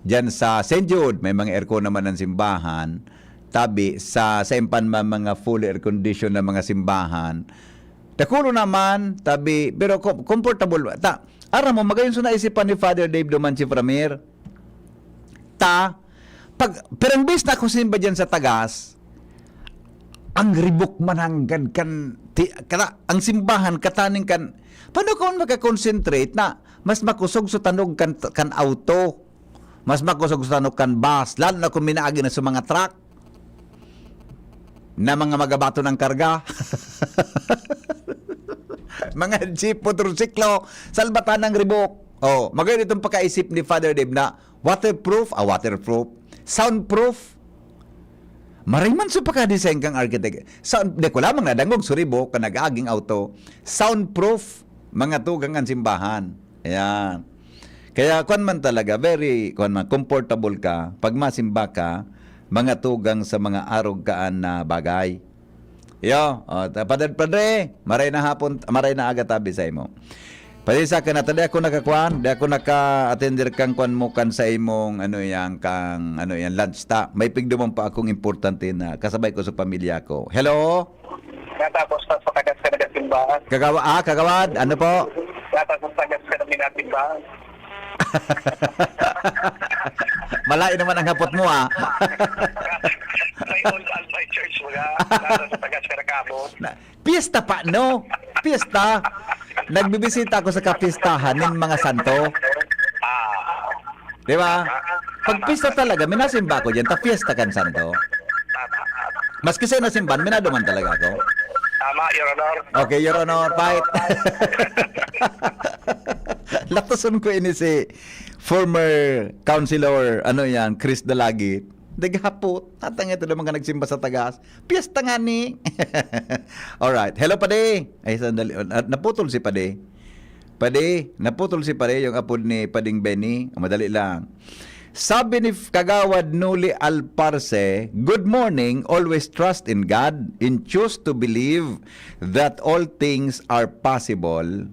Diyan sa Saint Jude, may mga aircon naman ang simbahan. Tabi, sa, sa Impan, may mga fully air condition na mga simbahan. Dakulo naman, tabi, pero com-, comfortable. Ta, aram mo, magayon sa naisipan ni Father Dave Doman si Framir. Ta, pag, pero ang bis na ako simba diyan sa tagas, ang ribok man hanggad kan, ti-, kata, ang simbahan kataning kan, paano ka man makakonsentrate na mas makosog sa tanog kan, kan auto, mas makosog sa tanog kan bus, lalo na kung minaagi na sa mga truck na mga magabato ng karga. Mga jeep, motorsiklo, salbatan ng ribok. Oh, magayon itong pakaisip ni Father Dave na waterproof, ah, waterproof, soundproof. Maray man sa pagka-design kang architect. Sound, di ko lamang nadangog sa ribok kan nag-aging auto. Soundproof, mga tugang ang simbahan. Ayan. Kaya, kwan man talaga, very, kwan man, comfortable ka. Pag masimba ka, mga tugang sa mga arog kaan na bagay. Yo, oh, ta-, Padre, Padre, maray na hapon, maray na aga tabi sa imo. Padre, sa akin, ata di ako nakakuan, di ako naka-attender kang kuan mo kan sa imong, ano yan, kang, ano yan, lunch ta. May pigduman pa akong importante na kasabay ko sa pamilya ko. Hello? Natapos na sa tagas ka nagasimbahan. Kagawa-, ah, kagawad, ano po? Natapos sa tagas ka na minasimbahan. Malain naman ang hapot mo, ah. May old Albay Church, mga nasa sa tagas ka na kamo. Na, piyesta pa, no? Piyesta. Nagbibisita ako sa kapistahan ng mga santo. Ah. Di ba? Pag pista talaga, minasimba ko dyan, ta fiesta kan santo. Maski sa nasimbahan, minaduman talaga ako. Tama, Your Honor. Okay, Your Honor, fight. Latason ko ini si former councilor, ano yan, Chris Dalagi. Naghapot. Tatang ito naman ka nagsimba sa tagas. Piyesta nga ni. Alright. Hello, Pade. Ay, sandali. Ah, naputol si Pade. Padi, naputol si Pare, yung apod ni Pading Benny. Madali lang. Sabi ni F-, Kagawad Noli Alparse, "Good morning, always trust in God and choose to believe that all things are possible,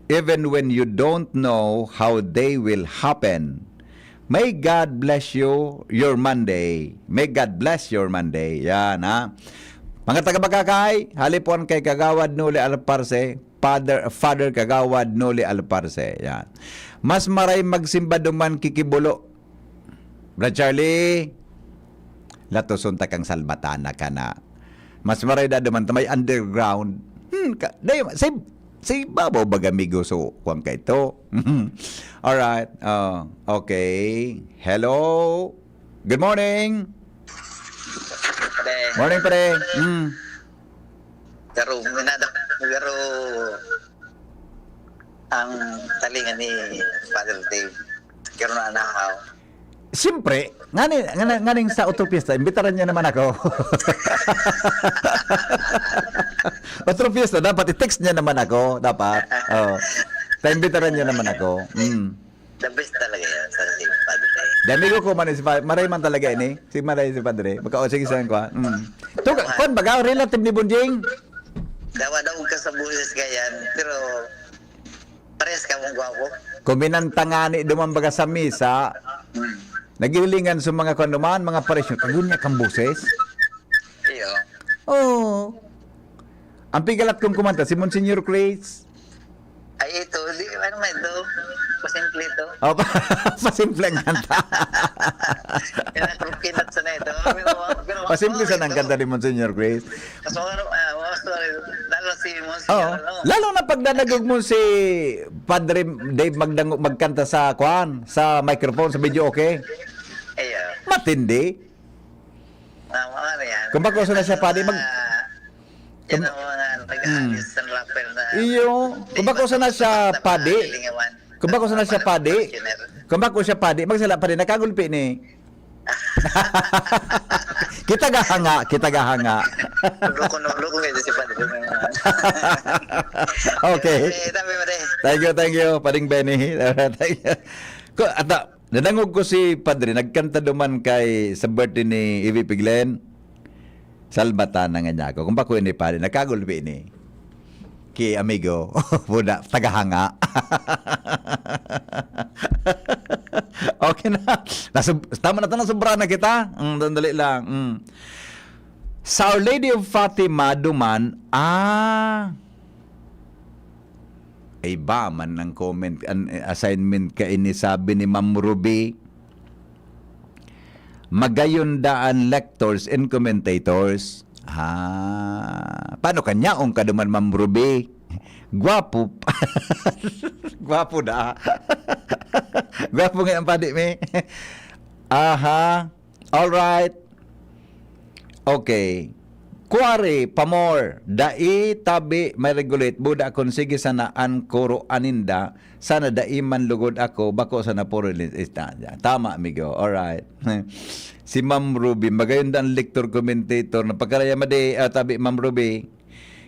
even when you don't know how they will happen. May God bless you, your Monday." May God bless your Monday. Yan, ha? Mga taga-Bagakay, halipon kay Kagawad Noli Alparse, Father, Father Kagawad Noli Alparse. Yan. Mas maray magsimba duman ki Quibolo. Brad Charlie, latoson ta kang Salvatana ka na. Mas maray da duman ta may underground. Hmm, ka, day, say, say, babaw baga, amigo, so, kuwan ka ito. Alright. Oh, okay. Hello. Good morning. Pre, Morning, pre. Mm. Pero, minada, pero, ang talingan ni Father Dave, pero na nahaw. Siyempre, ngani, ngani, nganing sa Otro Fiesta, imbitaran niya naman ako. Otro Fiesta, dapat i-text niya naman ako. Dapat. Oh. Ta imbitaran niya naman ako. Mm. The best talaga yan, Father Dave, Father Dave. Di amigo ko man si Padre. Maray man talaga ini. Si Maray si Padre. Baka o sige sa kwa. Mm. Tuga, kwan baga, relative ni Bonjing. Dawa daw ka sa buhis ka yan, pero pares ka mong gwapo. Kuminanta nga ni duman baga sa misa. Hmm. Nagilingan sa mga kwan duman, mga pares yun. Kagunya kang boses. Iyo. Oh. Ang pigalat kong kumanta, si Monsignor Chris. Ay, ito, di, ano man ito? Pasimple ito. Oh, pa, pasimple ang kanta. Yan ang pinat sa na ito. Pero, pero, Pasimple sa nang kanta ni Monsignor Chris. Mas mga, ah, mas mga, lalo si Monsignor, Oh, ano? Lalo na pag nanagog mo si Padre Dave magdango, magkanta sa kwan, sa microphone, sa video, okay? Iyo. Matindi. Ah, mga ano yan. Kung bako sa na siya, padi, mag- Ah, yan ang mga nag-aalis ng rapper na. Iyo. Kung bako sa na siya, padi. Lingawan. Kung bako sa na siya, padi. Kung bako siya, padi, magsala, padi, nakagulpi ni. Kita gahanga, kita gahanga. Loko, no, loko ngayon si Padre. Okay. Eh, sabi mo rin. Thank you, thank you, Pading Benny. Thank you. Ko, ata, nadangog ko si Padre, nagkanta duman kay, sa birthday ni Ivy Piglen. Salbata na nga niya ako. Kung bako ini, Padre, nakagulpi ni. Ki amigo. Buda, tagahanga. Okay na. Nasub-, tama na to, nasubra na kita. Mm, sandali lang. Mm. Sa Our Lady of Fatima, duman, ah, ay ba man ng comment, an, assignment ka ini, sabi ni Ma'am Ruby. Magayon daan lectors and commentators. Ah, paano kanya ang kaduman, Ma'am Ruby? Gwapo. Gwapo da. Gwapo nga ang padi mi. Aha. All right. Okay. Kuwari, pamor, dai tabi may regulate, buda kun sige sana an kuro aninda, sana dai man lugod ako, bako sana puro li-, ista-, tama, amigo. All right. Si Ma'am Ruby, magayon dan lector commentator, napagkaraya madi, ah, tabi, Ma'am Ruby.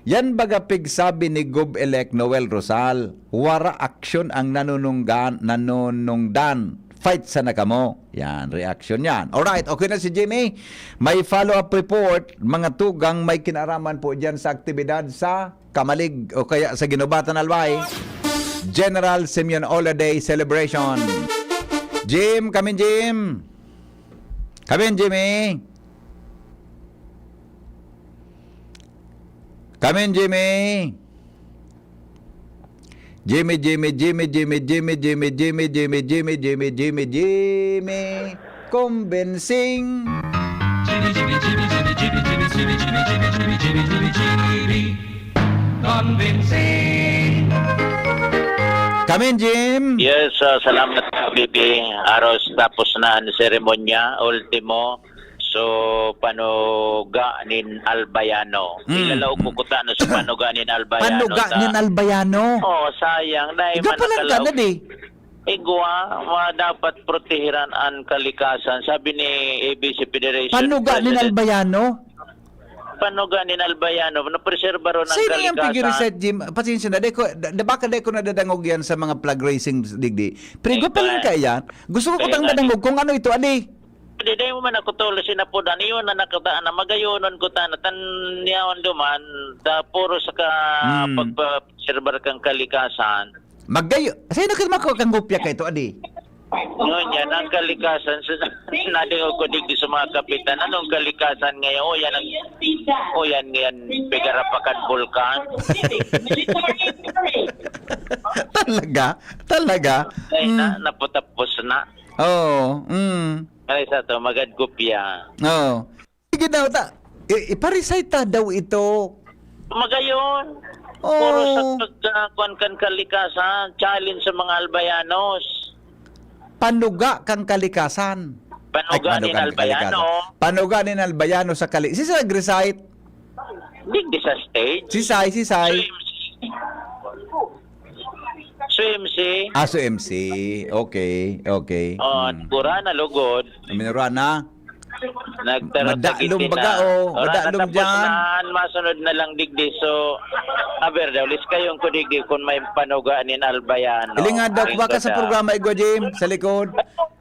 Yan baga pigsabi ni Gob-elect Noel Rosal, wara aksyon ang nanununggan, nanunungdan. Fight sana kamo. Yan, reaction yan. Alright, okay na si Jimmy. May follow-up report, mga tugang may kinaraman po dyan sa aktibidad sa Camalig o kaya sa Guinobatan, Albay. General Simeon Ola Day Celebration. Jim, kamin Jim. Kamin Jimmy. Kamin Jimmy. Jimmy, Jimmy, Jimmy, Jimmy, Jimmy, Jimmy, Jimmy, Jimmy, Jimmy, Jimmy, Jimmy, Jimmy, Convincing. Jimmy, Jimmy, Jimmy, Jimmy, Jimmy, Jimmy, Jimmy, Jimmy, Jimmy, Jimmy, Jimmy, Jimmy, Convincing. Kamin, Jim. Yes, ah, salamat, Bibi. Aros tapos na ang seremonya, ultimo. So, panuga nin Albayano. Mm. Ilalaog ko kuta na sa panuga nin Albayano. Panuga ta- nin Albayano. Oh, sayang. Dahil Igapalan ka na di. Igwa, ma dapat protehiran ang kalikasan. Sabi ni A B C Federation Panuga nin President, Albayano. Panuga nin Albayano, napreserba ron ang Sino yung kalikasan. Piggy Reset, Jim? Pasensya na, di ko, da, da, baka di ko nadadangog yan sa mga flag raising digdi. Pero Eh, igwa pa lang ba- kaya yan. Gusto ko Kaya kutang nga. madangog kung ano ito, adi. Di, di mo man ako tolo sinapudan. Iyon na nakataan na magayonon ko ta na tanyaon duman ta puro sa ka Hmm. pagpapreserbar kang kalikasan. Magayo. Sino ka mako kang gupya ka ito, adi? Ngunyan, ang kalikasan, sa, nadingog ko digdi sa mga kapitan, anong kalikasan ngayon? O, yan ang, o, yan, yan, pigarapakan bulkan. Talaga? Talaga? Ay, na, Mm. naputapos na. Oo. Mm. Ay, sa to, magad gupya. Oo. Sige daw, ta, i, iparecite ta daw ito. Magayon. Oo. Puro sa pagkakuan kan kalikasan, challenge sa mga Albayanos. Panuga kang kalikasan. Panuga Ay, nin kang Albayano. Kalikasan. Panuga nin Albayano sa kali. Si nag-recite? Digdi sa stage. Si Sai, si Sai. Swim si. Ah, so M C. Okay, okay. Oh, Hmm. Gura na lugod. Minura na. Nagtarot sa Madalom gitna. baga, oh. Ora, Madalom natapos dyan. Na, masunod na lang digdi. So, aber daw, lis kayong ko digdi kung may panuga nin Albayano. Ilingan daw, Ang baka sa ganda. Programa Igwa Jim, sa likod.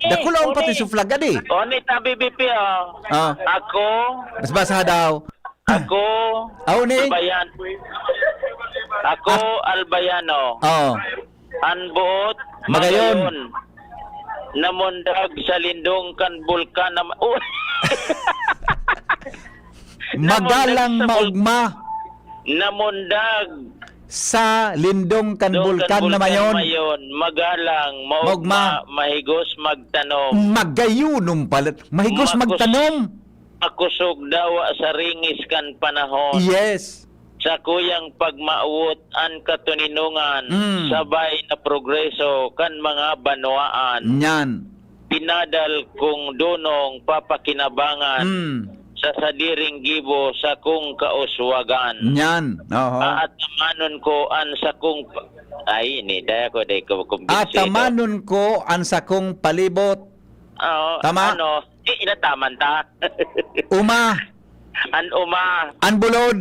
Dakula ang pati sa flag, adi. O, ni Tabi B P, oh. Ah. Ako, Mas basa daw. ako, Aw, ni? Albayan. Ako, Albayano. Oh. An buot, Magayon. Magayon. Namundag sa lindong kan bulkan na ma-, oh. Magalang Namundag sa bul- maugma Namundag sa lindong kan dong bulkan na mayon. Magalang, maugma, Maugma. Mahigos magtanom. Magayunom pala. Mahigos Makus- magtanom. Makusog dawa sa ringis kan panahon. Yes. Sa kuyang pagmawot an katuninongan, Mm. sabay na progreso kan mga banwaan. Nyan. Pinadal kong dunong papakinabangan Mm. sa sadiring gibo sakong kauswagan. Nyan. Oho. Aatamanon ko an sakong pa-, ay, ini, daya ko, daya ko, kumbinsido. Atamanon ko ang sakong palibot. Oo, Tama. Ano, eh, inataman ta. Uma. An uma. Ang bulod.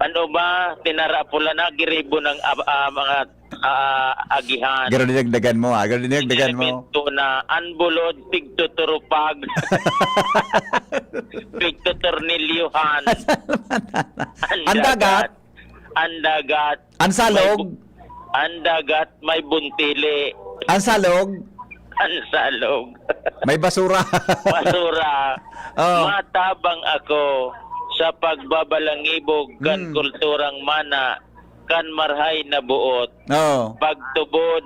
An uma, tinara pula na, giribo ng ab-, ah, mga, ah, agihan. Garo dinagdagan mo, ah. Garo dinagdagan mo. Elemento na, an bulod, pigtuturupag. Pigtutornilyohan. Ang dagat. An dagat. Ang salog. May bu-, an dagat, may buntili. Ang salog. An salog. May basura. Basura. Oh. Matabang ako sa pagbabalangibog kan Mm. kulturang mana, kan marhay na buot. Oh. Pagtubod,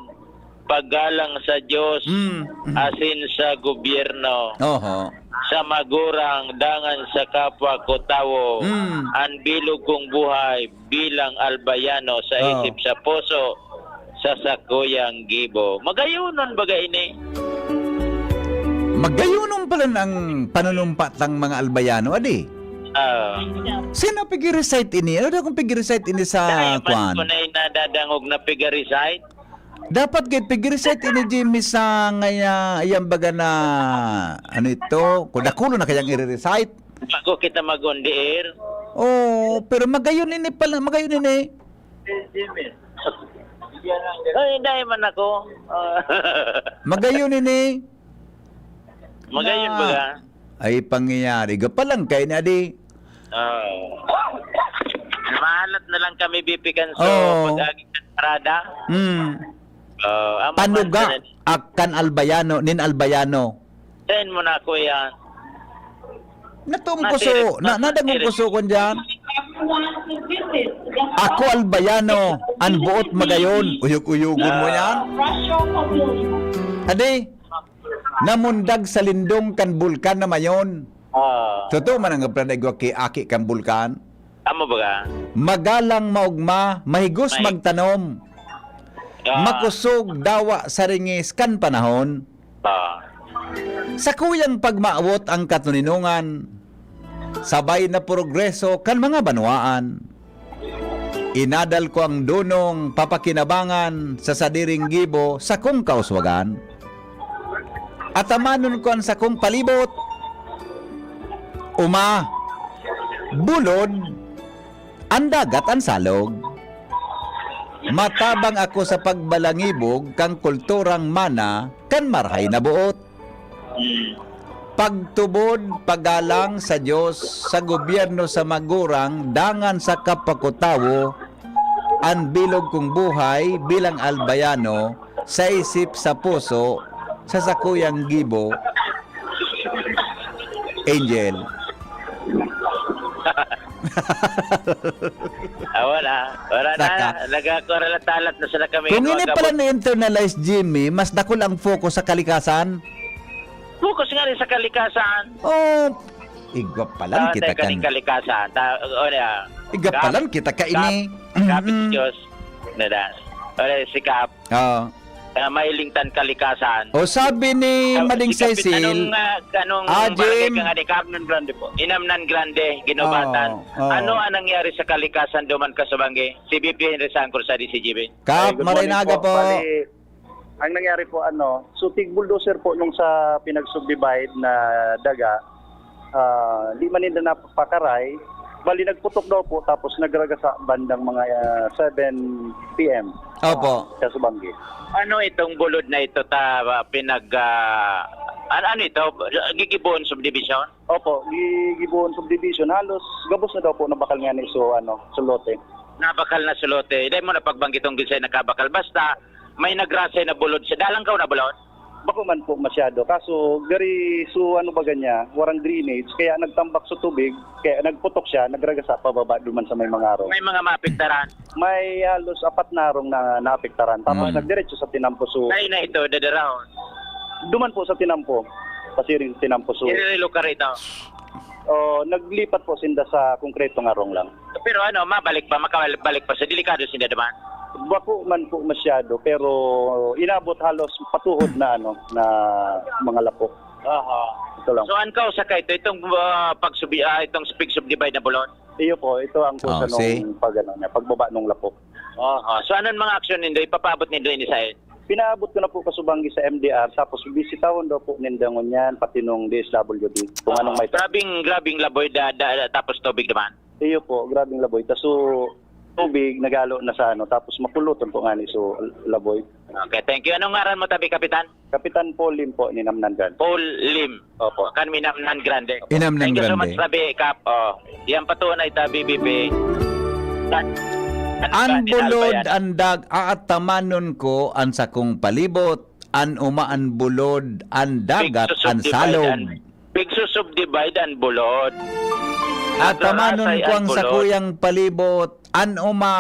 paggalang sa Diyos, Mm. asin sa gobyerno. Oho. Sa magurang, dangan sa kapwa ko tawo, Mm. an bilog kong buhay bilang Albayano sa Oh. isip sa puso, sa sakuyang gibo. Magayonon baga ini. Magayonon pala ang panunumpa tang mga Albayano, adi. Ah. Sino pig-recite ini? Ano daw kung pig-recite ini sa Dahil man kwan? ko na nadadangog na pigarisay. Dapat kay pig-recite ini, Jimmy, sa ngaya, iyang baga na, ano ito? Kung dakulo na kayang i-recite. Bago kita mag-on the air. Oh, pero magayon ini pala, magayon ini. Ay, dahil man ako. Ah. Magayon ini. Magayon Na- baga. Ay, pangyayari. Ga pa lang kayo na di. Oh. Mahalat na lang kami, B P Kanso, Oo. pag-agi sa parada. Hmm. Oh, ang Panuga mga- akan Albayano, nin Albayano. Send mo na, kuya. Natum Nasi- ko so, na, nadangog ko so kung dyan. Ako Albayano, ang buot magayon. Uyog-uyogon mo yan. Adi, namundag sa lindong kan bulkan na mayon. Ah. Totoo man ang pranigwa ki aki kan bulkan. Amo ba ka? Magalang maugma, mahigos May- magtanom. Ah. Makusog dawa sa ringis kan panahon. Ah. Sa kuyang pagmaawot ang katuninongan, sabay na progreso kan mga banwaan. Inadal ko ang dunong papakinabangan sa sadiring gibo sakong kauswagan. Atamanon ko ang sakong palibot. Uma, Bulod, an dagat an salog. Matabang ako sa pagbalangibog kan kulturang mana kan marahay na boot. Pagtubod, paggalang sa Dios, sa gobyerno, sa magurang, dangan sa kapwa ko tawo, an bilog kong buhay bilang Albayano, sa isip, sa puso, sa sakuyang gibo, Angel. Ah, wala. Wala na. Saka. Nagkakaralatalat na sila kami. Kung Mga ini gabos. Pala ni-internalize, Jimmy, mas dakul ang focus sa kalikasan. Focus nga rin sa kalikasan. Oh, igwa palan Ah, kita teka, kan. Kalikasan. Ta, o, niya. Igwa Kap- palan kita ka ini. Kapit Mhm. Diyos. Nada. Ore, si Kap. Oh. Ah, mahiling tan kalikasan. O sabi ni Ah, Mading si Kapit, Cecil, anong, ah, anong Ah, barangay Jim. ka nga ni Kap? Inamnan Grande po. Inamnan Grande, Ginobatan. Oo, oo. Ano ang nangyari sa kalikasan duman ka sa Bangge? Si B P Henry Sangkor sa D C G B. Kap, Ay, good maray morning na aga po. Bali, ang nangyari po, ano, so tig bulldozer po nung sa pinag-subdivide na daga, ah, di man nila napakaray, bali nagputok daw po tapos nagragasa bandang mga ah, seven p m. Opo. Sa Subanggi. Ano itong bulod na ito ta ah, pinag ah, an- ano ito? Gigibohon subdivision? Opo, gi- Gibohon subdivision, halos gabos na daw po nabakal nga ni so ano, so lote. Nabakal na sa lote. Dahil mo na pagbanggit tong ginsay nakabakal. Basta may nagrasay na bulod sa dalang ka na bulod. Bako man po masyado. Kaso, gari, so ano ba ganyan, warang drainage, kaya nagtambak sa tubig, kaya nagputok siya, nagragasa pababa duman sa may mga arong. May mga maapektaran. May halos apat na arong na naapektaran. Tapos Mm. nagdiretso sa tinampo. So, Tayo na ito, dadarahon. duman po sa tinampo. Pasiring sa tinampo. So, Irerelokar ito. oh, naglipat po sinda sa konkretong arong lang. Pero ano, mabalik pa, makabalik pa sa delikado sinda naman. Bako man po masyado, pero inabot halos patuhod na ano na mga lapok. Aha. Ito lang. So, ang kausa ka ito, itong uh, pagsubi, ah, itong speak subdivide na bulod? Iyo po, ito ang kusa Oh, see? nung pag, ano, niya, pagbaba ng lapok. Aha. So, anong mga aksyon nindo ipapaabot nindo ini sa Pinaabot ko na po kasubanggi sa M D R, tapos bisitahon daw po ninda ngunyan, pati nung D S W D, kung anong may... Grabing, grabing laboy da, da, da- tapos tubig naman. Iyo po, grabing laboy. Kaso tubig, nagalo na sa ano, tapos mapuloton po nga ni so laboy. Okay, thank you. Anong ngaran mo tabi, Kapitan? Kapitan Paul Lim po, ninamnan gan. Paul Lim. Opo. Kan minamnan grande. Inamnan Thank you so grande. much, Tabi, Kap. Oh, yan patunay, Tabi, B P. An bulod, an dag, aatamanon ko an sakong palibot, an uma, an bulod, an dagat, an salog. Pigsusubdivide an bulod. Atamanon Nagrarasay ko ang bulod. Sakuyang palibot, an uma,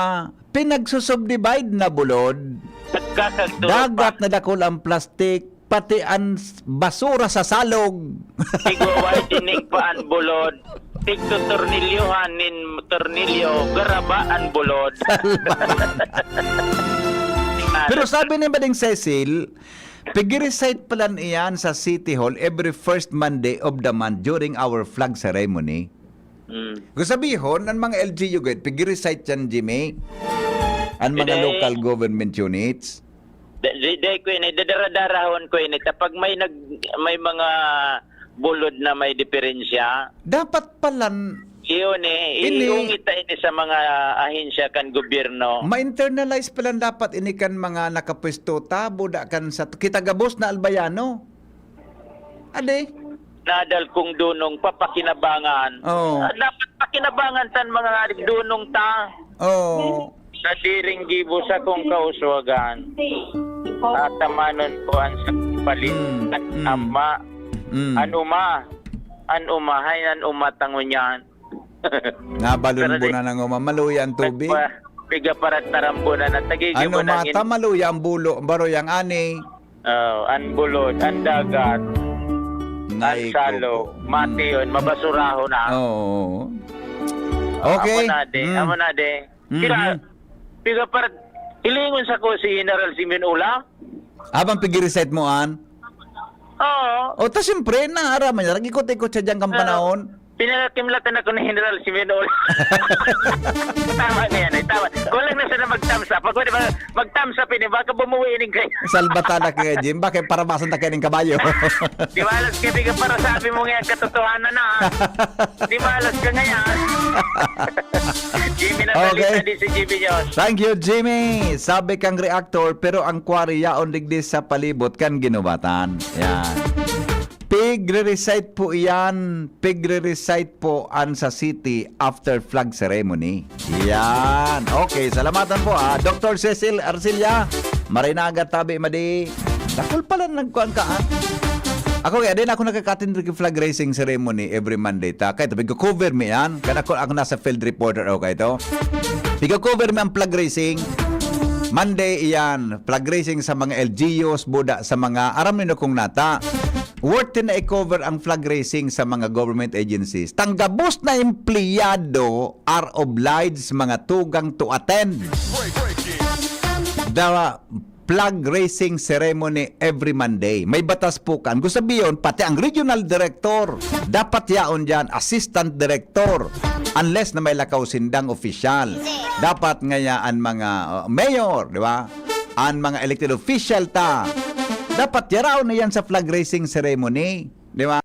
pinagsusubdivide na bulod. Nagkakagturo pa. Dagat na dakul ang plastik, pati an s- basura sa salog. Tigwa-widening pa an bulod. Tigtutornilyohan nin tornilyo, garaba an bulod. Pero sabi ni Mading Cecil, pig-recite pala iyan sa City Hall every first Monday of the month during our flag ceremony. Mm. Kung sabihon, ang mga L G U gud, pig-recite yan, Jimmy. Ang mga Hindi. Local government units. Di, di, di ko ini, dadaradahon ko ini. Kapag may nag, may mga bulod na may diferensya, Dapat palan, yun eh, Ini- iungit ta ini sa mga ahensya kan gobyerno. ma-internalize palan dapat ini kan mga nakapwesto, tabo da kan sa kita gabos na Albayano. Ade? Nadal kong dunong papakinabangan. Oo. Ah, dapat pakinabangan tan mga dunong ta. Oo. Sa siring gibo sa kong kauswagan, atamanon ko an sa palit Mm, at mm. ama. Mm. An uma. An uma. Hay, an uma tangon yan. Nabalon Pero mo di- na ng uma. Maluya ang tubig. Nagpa-, piga parat tarambo na natagigi Ano mo na mata, maluya ang bulo, baro yang ani. Oh, an bulod, an dagat, an Nay ko salo, po. mati yun, mabasurahon na. Oo. Okay. Amo na de, Mm. amo na de. Mhm. Sila, piga par, hilingon sa ko si General Simeon Ula. Habang pig-recite mo an? Oo. O ta siyempre, naaraman niya. Nag-ikot-ikot siya dyan kang Ah. panahon. Pinakimlatan ako ni General Simeon Ol. Tama na yan, eh. Tama. Kulang na siya na mag-thumbs up. Pag pwede ba, mag-thumbs up ini, baka bumuwi ini kayo. Salbatan na kaya, Jim. Bakit parabasan na kayo ng kabayo? Di ba, alas kaibigan, para sabi mo nga yung katotohanan na, ah. Di ba, alas ka ngayon? Jimmy na Okay. Salita, di si Jimmy Jones. Thank you, Jimmy. Sabi kang reactor, pero ang quarry yaon digdi sa palibot kan ginubatan. Yan. Pigre-recite po iyan, pigre-recite po an sa city after flag ceremony. Yan. Okay, salamatan po, ah. Doktor Cecil Arcilla, Marinaga, Tabi, Madi. Dakul pala nagkuhan ka, ah. Ako, kaya din ako nakakatindog yung flag raising ceremony every Monday. Ta, kaya tabi ko, cover mi yan. Kaya ako, ako nasa field reporter, okay to. Piga cover mi ang flag raising. Monday iyan, flag raising sa mga L G Us, buda sa mga, aram niyo kung nata. Worth na i-cover ang flag raising sa mga government agencies. Tanggabos na empleyado are obliged mga tugang to attend the flag raising ceremony every Monday. May batas po kan. Gusto sabihin, pati ang regional director, dapat yaon dyan, assistant director, unless na may lakaw sindang opisyal. Dapat ngaya ang mga uh, mayor, di ba? Ang mga elected official ta, dapat yaraon na yan sa flag raising ceremony, di ba?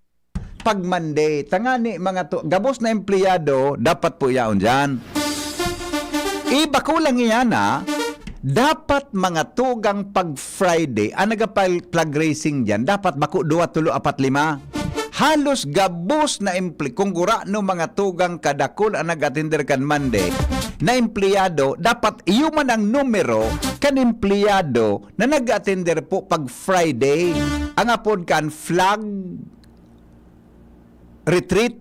Pag Monday, tangani mga to, gabos na empleyado, dapat po yaon dyan. Iba ko lang iyan, ha? Dapat mga tugang pag Friday, ang nagapag-, flag raising dyan, dapat bako dua, tulo, apat, lima. Halos gabos na emple-, kung gurano mga tugang kadakul ang nag-atender kan Monday na empleyado, dapat iyo man ang numero kan empleyado na nag-atender po pag Friday. Ang apod kan flag retreat.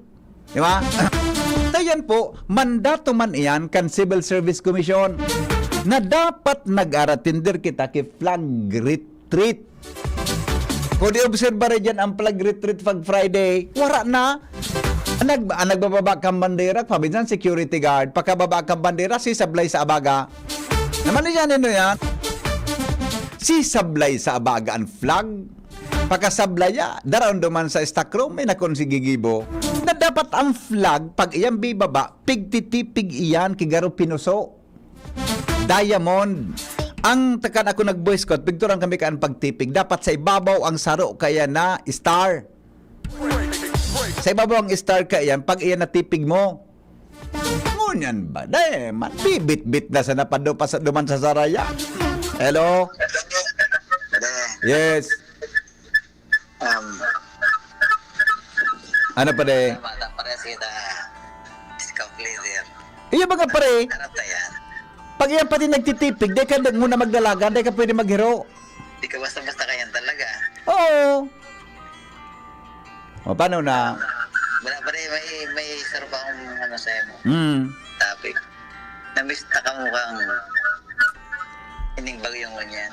Di ba? Tayan po, mandato man iyan kan Civil Service Commission na dapat nag-aratinder kita ki flag retreat. Kung di-obserbar dyan ang flag retreat pag Friday, wara na. Ang nag-, ang nagbababa kang bandera, paminsan security guard, pagkababa kang bandera, sisablay sa abaga. Naman niya, nino yan? Sisablay sa abaga ang flag. Pagkasablaya, daraon duman sa stock room, may nakon si Gigibo, na dapat ang flag, pag iyan bibaba, pigtitipig iyan ki garo pinuso. Diamond. Ang takan ako nag-Boy Scout, pigturan kami kaan pagtipig. Dapat sa ibabaw ang saro kaya na star. Sa ibabaw ang star kaya, pag iyan natipig mo. Ngunyan ba? Dai man. Bibit-bit na sana pa do-, pa sa, duman sa saraya. Hello? Yes. Um, Ano pa, de? Mata, pares kita. Scout leader. Iyo, mga pare. Harap na yan. Pag yan pati nagtitipig, di ka nag-, muna maglalagan, di ka pwede maghiro. Di ka basta-basta kayan talaga. Oo. O, paano na? Wala pa rin, may, may isa pa akong ano sa'yo mo. Hmm. Topic. Namiss na ka mo kang ining bagyong ngunyan.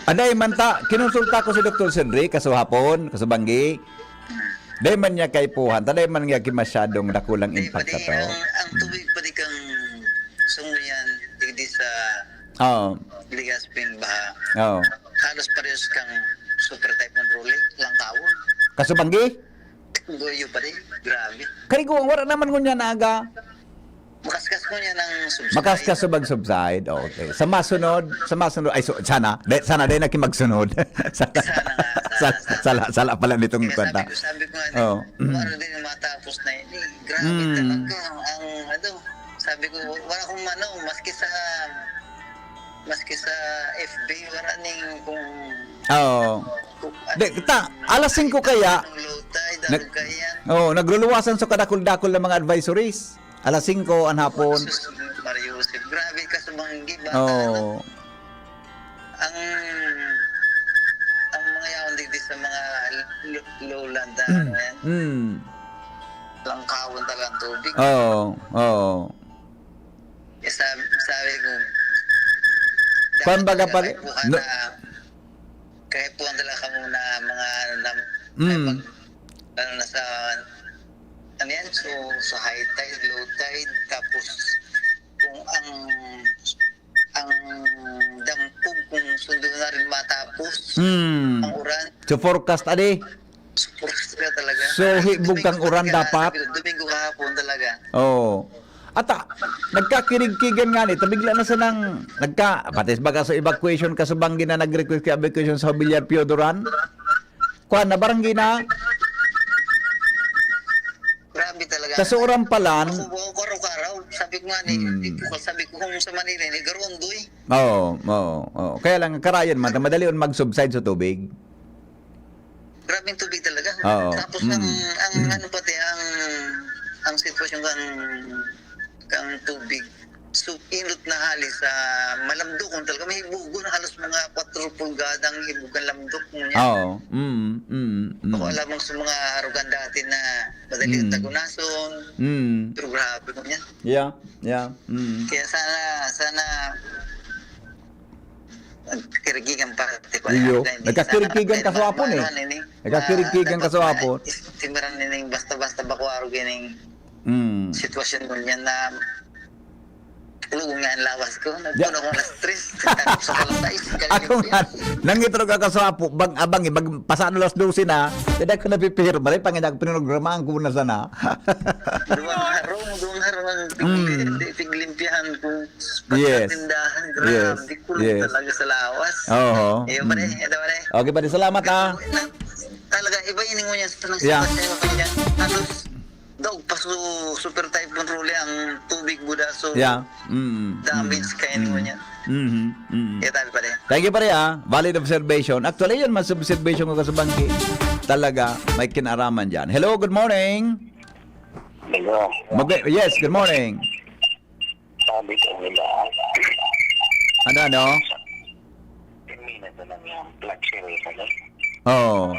Anay man ta, kinonsulta ko si Doktor Cedric, kaso hapon, kaso banggi. Dai man niya kaipuhan, ta dai man niya ki masyadong dakulang Di, impact pati sa tao. ang, ang Hmm. tubig pa di kang sunguyan, digdi sa Oo. Legazpi, baha. Oo. Halos parehas kang Super Typhoon Rolly, Langkawon. Kaso banggi? Goyo pa rin. Grabe. Karigo, ang wala naman ngunyan na aga. Makaskas ko niya ng subside. Makaskas sa mag-subside. Okay. Sa masunod, sa masunod, ay, so, sana, de, sana din na magsunod. Sana, Sana nga, sana, sana, sana. sala, sala pala nitong Kaya kwenta. sabi ko, sabi ko nga, Oh. Para din matapos na yun, eh. Grabe Mm. talaga ang, ano, sabi ko, wala akong ano, maski sa, maski sa F B, wala ning kung Oo. kung Di, ano, ta, alas singko kaya, anong low tide, nag-, anong kaya. Oo, nagluluwasan sa kadakul-dakul na mga advisories. Alas singko an hapon. Sus, Mario Joseph. Grabe ka sa banggi, bata Oo. na. Ang, ang mga yaon digdi sa mga l-, l-, lowland na Mm. ano yan. Mm. Langkawon talaga ang tubig. Oo, oo. Eh, sabi, sabi ko, Kwan dapat baga talaga pare, kaipuhan no na, kaipuhan talaga ka muna mga ano na, Mm. ano na sa, ano yan, so, sa high tide, low tide, tapos kung ang, ang dampog, kung sundo na rin matapos, Mm. ang uran. So, forecast, adi? Forecast, Talaga. So, hibog kang uran dapat? Sabi ko, Domingo kahapon talaga. Oo. Ata, nagkakirigkigan nga ni, tabigla na sanang, nagka, pati baga sa evacuation, kasubanggi na nag-request ka evacuation sa Villar Piodoran. Kuan na, barangay na. Grabe talaga. Sa Sorambalan. Ako, ako, karaw-karaw. Sabi ko nga ni, Hmm. sabi ko kung sa Manila, ni Garondoy. Oo, oo, oo. Kaya lang, karayan man, madali on mag-subside sa tubig. Grabeng tubig talaga. Oo. Tapos ang, Mm. ang Mm. ano pati, ang, ang sitwasyon kang, kang tubig, so, inot na hali sa malamdok kung talaga. May hibugon, halos mga kwatro pulgada ang hibugan lamdok mo niya. Oo. Mm, mm, mm. Ako alam mo sa mga arugan dati na madali Mm. tagunason, Mm. pero grabe mo niya. Yeah, yeah. Mm. Kaya sana, sana, Nagkakirigigan pa, di ba? Iyo. Nagkakirigigan ka sa Apo, eh. Nagkakirigigan ka sa Apo. Timaran nining basta-basta bakwaro gining Mm. sitwasyon mo niyan na lugo nga ang lawas ko. Ya. Nagpuno ko alas tres, tapos sa alas sais, Ako nga, nangitro ka ka sa Apo, bang, abang, eh, bag, pasado alas dose na, hindi ako napipihirma rin, panginag, pinrogramahan ko na sana. Duwang harong, duwang harong ang Mm. Tiglimpyahan ko. Yes. Pagkatindahan, grabe, Yes. kulog Yes. talaga sa lawas. Oho. Iyo, pare, Mm. ito, pare. Okay, pare. Salamat, ah. Talaga, iba yun yung niya sa Yeah. sitwasyon niya. Halos, daog pa su-, super typhoon Rolly ang tubig, buda, so Yeah. Mm. damage Mm. kayo niya. Mm-hmm. Mm. Kaya tabi, pare. Thank you, pare, ah. Valid observation. Actually, yun, mas observation ko kasubanggi. Talaga, may kinaraman dyan. Hello, good morning. Hello. Mag-, yes, good morning. Sabi ko nila, Ano, ano? Termina na lang yung flag ceremony. Oo.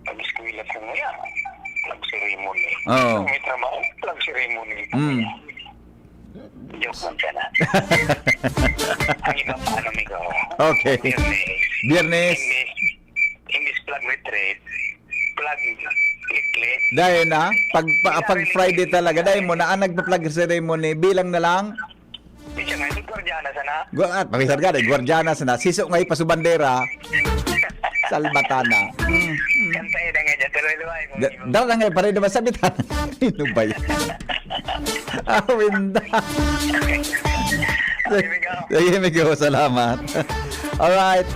Pag-eskwela ko ngayon, flag ceremony. Oo. May trabaho, flag ceremony. Mm. Joke lang sana. Ang iba pa, ano, amigo? Okay. Biyernes. Biyernes. Imbis, imbis flag retreat, flag retreat. Dahil na, pag, pa, pag Friday talaga, dahil mo na, ah, nagpa-flag ceremony, bilang na lang. Di siya nga, di gwardyana sana. Gwa-, ah, pamisar ka, di gwardyana sana. Siso nga ipasubandera. Salbatana. Mm, mm. Kanta yun na nga dyan, tuloy-luway mo, Da-, amigo. Daw lang nga, pare, diba, sabi ta-, Ano ba yan? Ah, winda. Sige, amigo. Sige, amigo, salamat. Alright.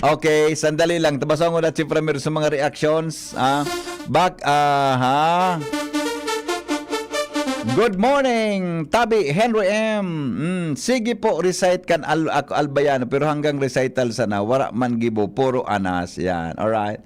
Okay, sandali lang. Tabasongon at si Premier sa mga reactions. Ah, back, aha. Good morning, Tabi Henry M. Mm, sige po, recite kan Al-, ako, Albayano, pero hanggang recital sana, wara man gibo, puro anas. Yan, alright.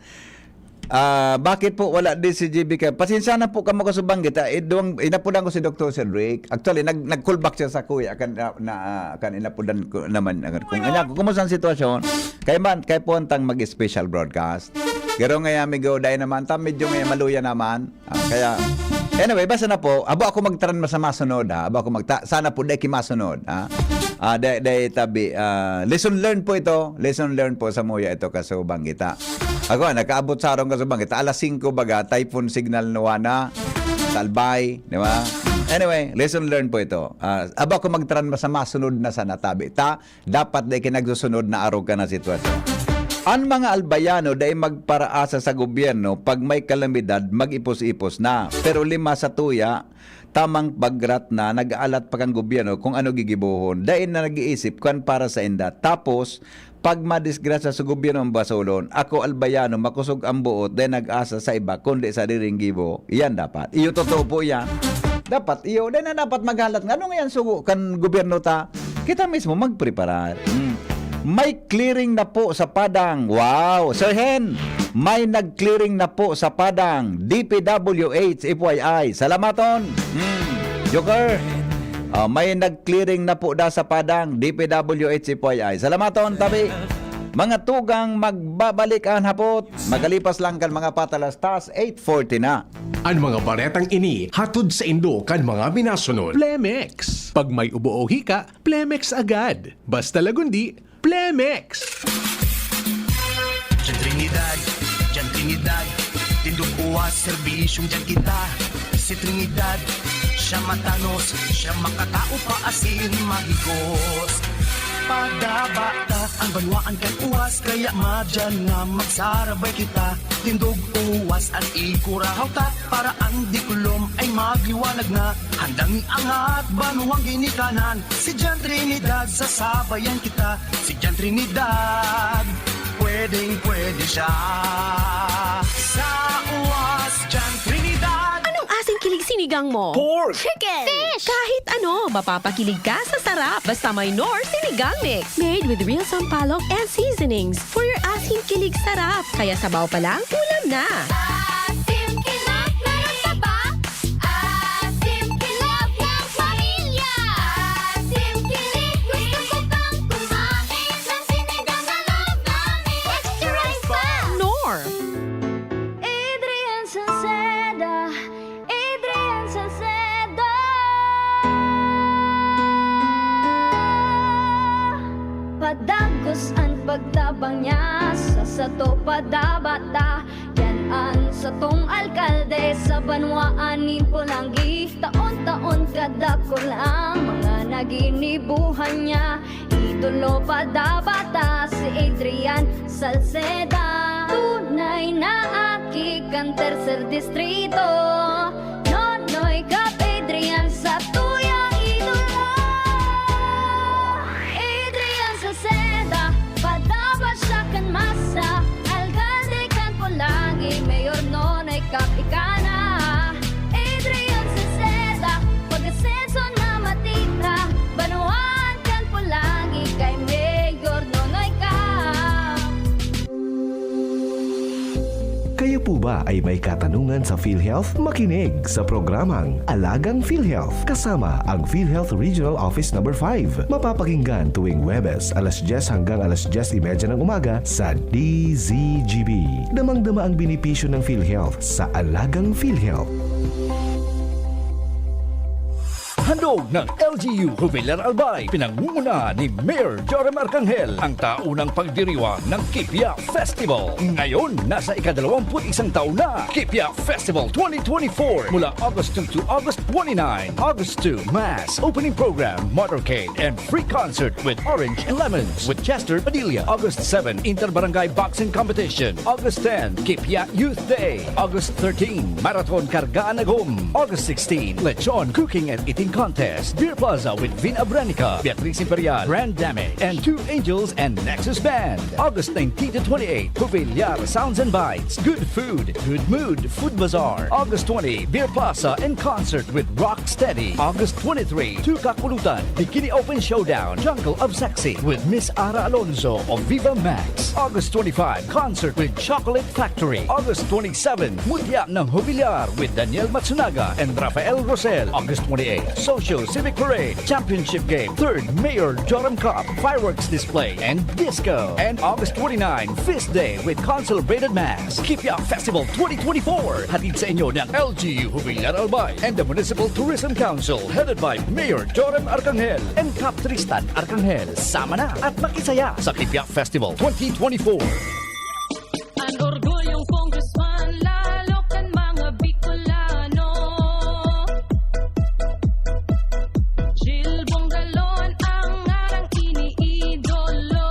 Ah, bakit po wala di si G B ka? Pasensya na po kamo kasubang kita. Eh, duwang, inapudan ko si Doktor Cedric. Actually, nag, nag-call back siya sa kuya. Kan, na, na, ah, kan inapudan ko naman. Kung kanya, kumusta ang sitwasyon? Kaya man, kaya po ang tang mag-special broadcast. Pero ngayon, amigo, dahil naman, ta medyo ngayon maluya naman. Ah, kaya, anyway, basta na po, abo ako magtaran sa masunod, ha? Abo ako magta-, sana po, dahil masunod, ha? Ah, dahil, dahil tabi, ah, lesson learned po ito. Lesson learned po sa muya ito, kasubang kita. Ako, nakaabot sa arong kasubang kita. Alas singko baga, typhoon signal nuwa na, Talbay, di ba? Anyway, lesson learned po ito. Ah, abo ako magtaran sa masunod na sana tabi. Ta, dapat dai kinagsusunod na arog ka na sitwasyon. An mga Albayano dai magparaasa sa gobyerno pag may kalamidad, mag-ipos-ipos na. Pero lima sa tuya, tamang pagrat na, nag-aalat pa kang gobyerno kung ano gigibohon. Dai na nag-iisip kan para sa inda. Tapos, pag madisgrasya sa gobyerno ang basolon, ako Albayano, makosog ang buot, dai nag-asa sa iba, kundi sa diring gibo. Iyan dapat. Iyo, totoo po yan. Dapat, iyo, dai na dapat maghalat. Ano nga yan, sugo kan gobyerno ta? Kita mismo magpreparar. Hmm. May clearing na po sa Padang. Wow! Sir Hen, may nag-clearing na po sa Padang. D P W H, F Y I. Salamaton. Hmm. Joker. Ah, may nag-clearing na po da sa Padang. D P W H, F Y I. Salamaton, tabi. Mga tugang, magbabalik an hapot. Magalipas lang kan mga patalastas, eight forty na. An mga baretang ini hatod saindo kan mga minasunod. Plemex. Pag may ubo o hika, Plemex agad. Basta lagundi, Plemex. Diyan Trinidad, diyan Trinidad. Tindog kuwas, serbisyong diyan kita. Si Trinidad, siya matanos, siya makatao pa asin mahigos. Padaba ta, ang banwaan kan uwas, kaya madyan nga magsarabay kita. Tindog uwas an ikurahaw ta, para an diklom ay magliwanag na. Handang iangat banwang ginikanan, si Jan Trinidad, sasabayan kita. Si Jan Trinidad, pwedeng pwede siya. Sa uwas, Jan Trinidad. Anong asing kilig sinigang mo? Pork! Chicken! Fish! Kahit ano, mapapakilig ka sa sarap. Basta may Knorr Sinigang Mix. Made with real sampalok and seasonings. For your asing kilig sarap. Kaya sabaw pa lang, ulam na. Asim kilig, meron ka ba? Asim kilig ng pamilya. Asim kilig, gusto ko pang kumain ng sinigang na love namin. Extra rice pa! Knorr. Adrian Salceda, Adrian Salceda. Padagos an pagtabang niya sa sato, padaba ta. Yan an satong alkalde sa banwaan nin Polangui. Taon-taon kadakul ang mga naginibuhan niya. Idolo padaba ta si Adrian Salceda. Tunay na aki kan Tercer Distrito. Nonoy Cap Adrian sa tuyang idolo. Adrian Salceda, padaba siya kan masa. Alkalde kan Polangui, Mayor Nonoy Cap ika na. Adrian Salceda, pag-asenso na matira. Banwaan kan Polangui kay Mayor Nonoy Cap. Kayo po ba ay may katanungan sa PhilHealth? Makinig sa programang Alagang PhilHealth kasama ang PhilHealth Regional Office Number five. Mapapakinggan tuwing Huwebes, alas dyes hanggang alas dyes y media ng umaga sa D Z G B. Damang-dama ang benepisyo ng PhilHealth sa Alagang PhilHealth. Handog ng L G U Jubilar Albay, pinangungunahan ni Mayor Joram Arcangel, ang taunang pagdiriwang ng Kipia Festival. Ngayon, nasa ikadalawamput-isang taon na, Kipia Festival twenty twenty-four, mula August two to August twenty-nine. August two, Mass, opening program, motorcade, and free concert with Orange and Lemons with Chester Padilla. August seven, Inter-Barangay Boxing Competition. August ten, Kipia Youth Day. August thirteen, Marathon Kargaan Agom. August sixteen, Lechon Cooking and Eating Contest. Beer Plaza with Vin Abranica, Beatriz Imperial, Brand Damage, and Two Angels and Nexus Band. August nineteen to twenty-eight, Jubilar Sounds and Bites. Good food, good mood, Food Bazaar. August twenty, Beer Plaza in concert with Rock Steady. August twenty-three, Two Kakulutan, Bikini Open Showdown, Jungle of Sexy with Miss Ara Alonso of Viva Max. August twenty-five, concert with Chocolate Factory. August twenty-seven, Mutya ng Jubilar with Daniel Matsunaga and Rafael Rosel. August twenty-eight, Socio Civic Parade, Championship Game, third Mayor Joram Cup, fireworks display, and disco. And August twenty-nine, Feast Day with Consul Rated Mass. Kipia Festival twenty twenty-four, hatid sa inyo ng L G U Jubilar Albay and the Municipal Tourism Council, headed by Mayor Joram Arcangel and Cap Tristan Arcangel. Sama na at makisaya sa Kipia Festival twenty twenty-four. An orgulyong congressman, lalo kan mga Bicolano. Jill Bongalon ang ngarang iniidolo.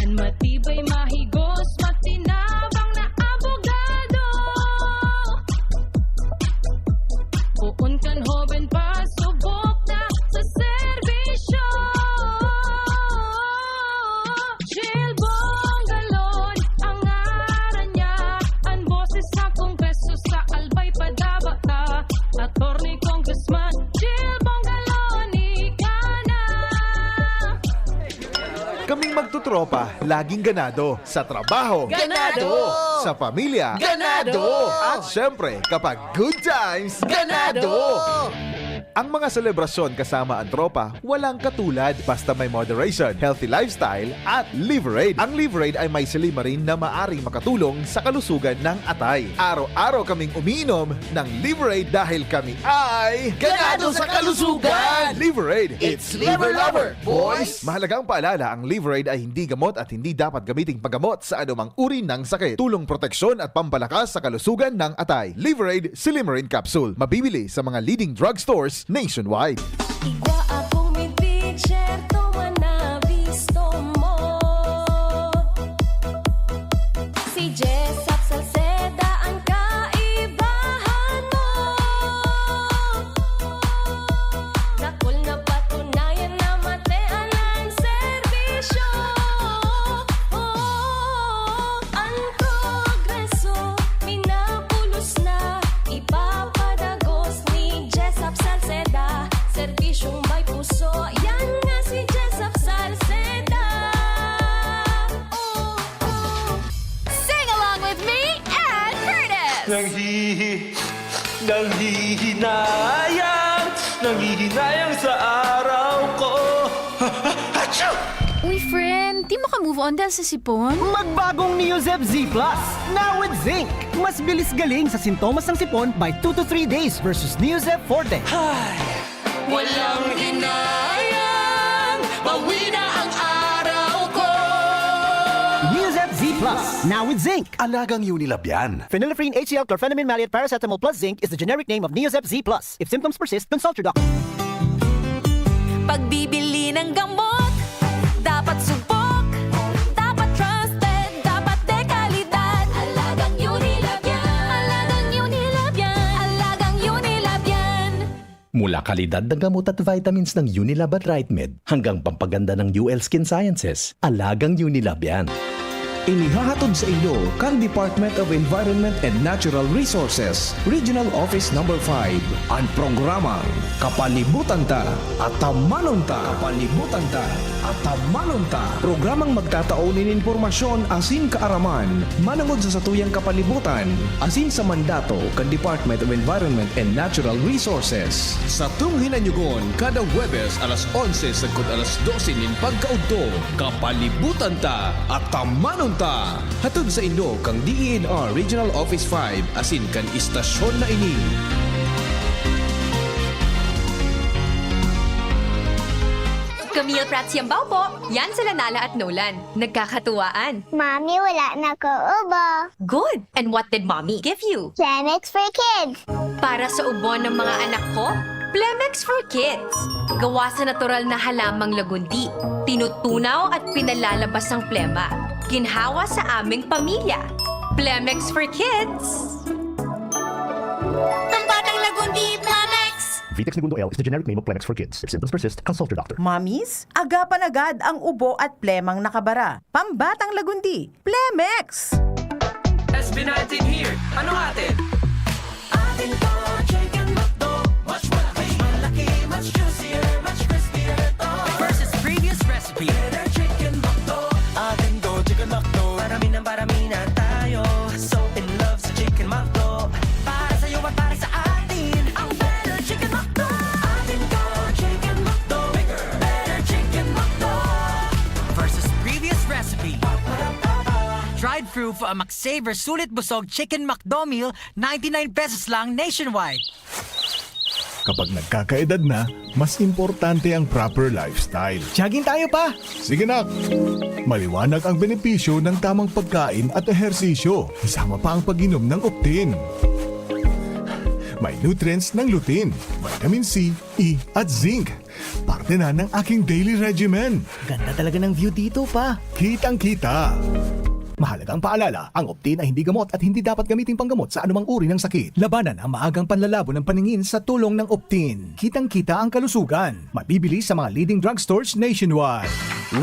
An matibay, mahigos, matinabang na abogado. Poon kan hoben pa, subok na sa serbisyo. Jill Bongalon ang ngaran niya, an boses sa Kongreso, sa Albay padaba ta. Attorney Congressman Jill Bongalon, ika na. Kaming magtotropa, laging ganado. Sa trabaho, Ganado! Sa pamilya, Ganado! At syempre, kapag good times, Ganado! Ang mga selebrasyon kasama ang tropa, walang katulad basta may moderation, healthy lifestyle, at Liverade. Ang Liverade ay may silymarin na maaring makatulong sa kalusugan ng atay. Araw-araw kaming umiinom ng Liverade dahil kami ay Ganado sa kalusugan! Liverade, it's Liver Lover, boys! Mahalagang paalala, ang Liverade ay hindi gamot at hindi dapat gamiting panggamot sa anumang uri ng sakit. Tulong, proteksyon at pampalakas sa kalusugan ng atay. Liverade Silymarin Capsule. Mabibili sa mga leading drugstores nationwide. Igwa akong may Siyerto man na bisto mo. Si Jessop Salceda ang kaibahan mo. Dakul na patunayan na matean ang serbisyo. Oh, ang progreso, minapulos na, ipapadagos ni Jessop Salceda. Serbisyong may puso, yan nga si Jessop Salceda. Oh, oh. Sing along with me and Curtis! Nanghihi-, nanghihinayang, nanghihinayang sa araw ko. Achoo! Uy, friend, di mo ka move on dahil sa sipon? Magbagong Neozep Z Plus, now with zinc. Mas bilis galing sa sintomas ng sipon by two to three days versus Neozep Forte. Hay! Walang hinayang, bawi na ang araw ko. Neozep Z Plus, now with zinc. Alagang Unilab yan. Phenylephrine, H C L, chlorphenamine maleate, paracetamol plus zinc is the generic name of Neozep Z Plus. If symptoms persist, consult your doctor. Pagbibili ng gamot, dapat subok, dapat trusted, dapat dekalidad. Alagang Unilab yan. Alagang Unilab yan. Alagang Unilab yan. Mula kalidad na gamot at vitamins ng Unilab at RightMed hanggang pampaganda ng U L Skin Sciences, alagang Unilab yan. Inihahatod sa inyo kan Department of Environment and Natural Resources, Regional Office Number five, an programang Kapalibutan Ta, Atamanon Ta. Kapalibutan Ta, Atamanon Ta. Programang magtatao nin impormasyon asin kaaraman manongod sa satuyang kapalibutan asin sa mandato kan Department of Environment and Natural Resources. Satong hinanyugon kada Huwebes alas onse sagkod alas dose nin pagkaudto, Kapalibutan Ta, Atamanon Ta. Hatod sa inyo kan D E N R Regional Office five asin kan istasyon na ini. Camille Prats Yambao po. Yan sila Nala at Nolan. Nagkakatuwaan. Mami, wala na ko ubo. Good! And what did Mommy give you? Plemex for Kids. Para sa ubo ng mga anak ko, Plemex for Kids. Gawa sa natural na halamang lagundi. Tinutunaw at pinalalabas ang plema. Ginhawa sa aming pamilya. Plemex for Kids. Pambatang lagundi, Plemex! Vitex Negundo L is the generic name of Plemex for Kids. If symptoms persist, consult your doctor. Mommies, agapan agad ang ubo at plemang nakabara. Pambatang lagundi, Plemex! S B nineteen here. Ano atin? Atin to, Chicken McDo. Much malaki, much malaki, much juicier, much crispier to. Versus previous recipe. Better Chicken McDo. Atin to, Chicken McDo. Parami ng parami na tayo. So in love sa Chicken McDo. Para sa'yo at para sa atin. Ang Better Chicken McDo. Atin to, Chicken McDo. Bigger, Better Chicken McDo. Versus previous recipe. Drive-thru for a McSaver Sulit Busog Chicken McDo Meal, ninety-nine pesos lang nationwide. Kapag nagkakaedad na, mas importante ang proper lifestyle. Jogging tayo, Pa! Sige, nak! Maliwanag ang benepisyo ng tamang pagkain at ehersisyo, kasama pa ang pag-inom ng Optin. May nutrients ng lutein, vitamin C, E, at zinc. Parte na ng aking daily regimen. Ganda talaga ng view dito, Pa. Kitang-kita. Mahalagang paalala, ang Optin ay hindi gamot at hindi dapat gamiting panggamot sa anumang uri ng sakit. Labanan ang maagang panlalabo ng paningin sa tulong ng Optin. Kitang-kita ang kalusugan. Mabibili sa mga leading drugstores nationwide.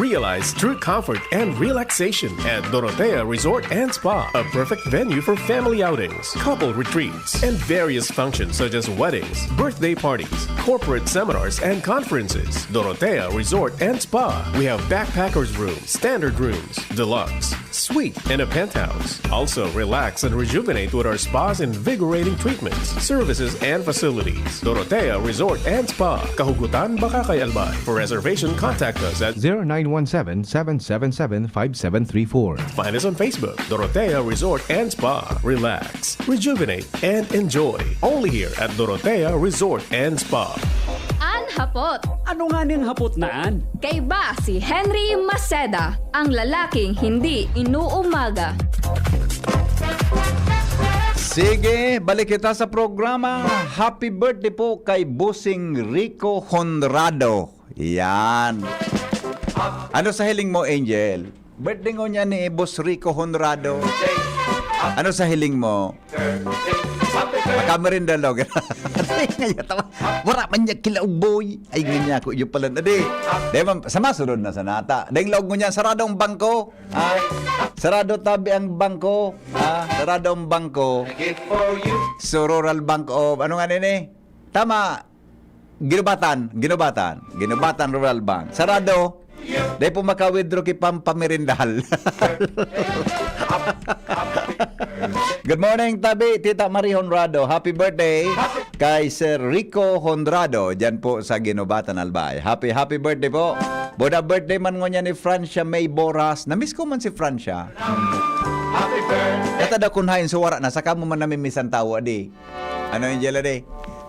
Realize true comfort and relaxation at Dorotea Resort and Spa, a perfect venue for family outings, couple retreats, and various functions such as weddings, birthday parties, corporate seminars, and conferences. Dorotea Resort and Spa. We have backpackers room, standard rooms, deluxe, suite, and a penthouse. Also, relax and rejuvenate with our spa's invigorating treatments, services, and facilities. Dorotea Resort and Spa, Kahugutan, Bacacay, Albay. For reservation, contact us at zero nine one seven, seven seven seven, five seven three four. Find us on Facebook, Dorotea Resort and Spa. Relax, rejuvenate, and enjoy. Only here at Dorotea Resort and Spa. An hapot. Ano nga ning hapot na an? Kaiba si Henry Maceda, ang lalaking hindi inuumaga. Sige, balik kita sa programa. Happy birthday po kay Bossing Rico Honrado. Yan. Ano sa hiling mo, Angel? Birthday ngunyan ni Boss Rico Honrado. Ano sa hiling mo? Makamerinda daw. Ay, ngaya tama. Wala man niya kilaog, boy. Ay, ngaya ko, yun pala na di. Di ba, sa masunod na sa nata. Deng laog ngunyan, saradong bangko. Ah, sarado tabi ang bangko. Ah, sarado ang bangko. So, Rural Bank of, ano nga nini? Tama. Ginubatan, Ginubatan. Ginubatan Rural Bank. Sarado. Dahil po maka-withdraw ki pampamirindal. Good morning, tabi, Tita Marie Honrado. Happy birthday kay Sir Rico Honrado, dyan po sa Ginubatan, Albay. Happy, happy birthday po. Boda birthday man ngunyan ni Francia May Boras. Namiss ko man si Francia. Happy birthday. Kata daw kun hain so wara na, saka mo man namimiss ang tawo, adi. Ano yung jelly day?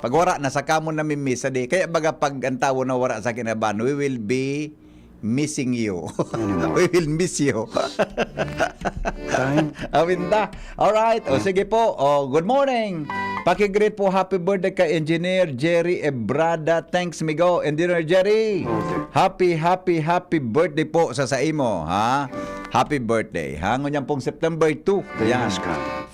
Pag wara na, saka mo namimiss, adi. Kaya baga pag ang tawo na wara sa kinaban, we will be missing you. We will miss you. Time. Awinda. Alright. O, sige po. O, good morning. Pakigreet po, happy birthday kay Engineer Jerry Ebrada. Thanks, migo. Engineer Jerry, happy, happy, happy birthday po sa saimo, ha? Happy birthday, ha? Ngunyan pong September two. Yan.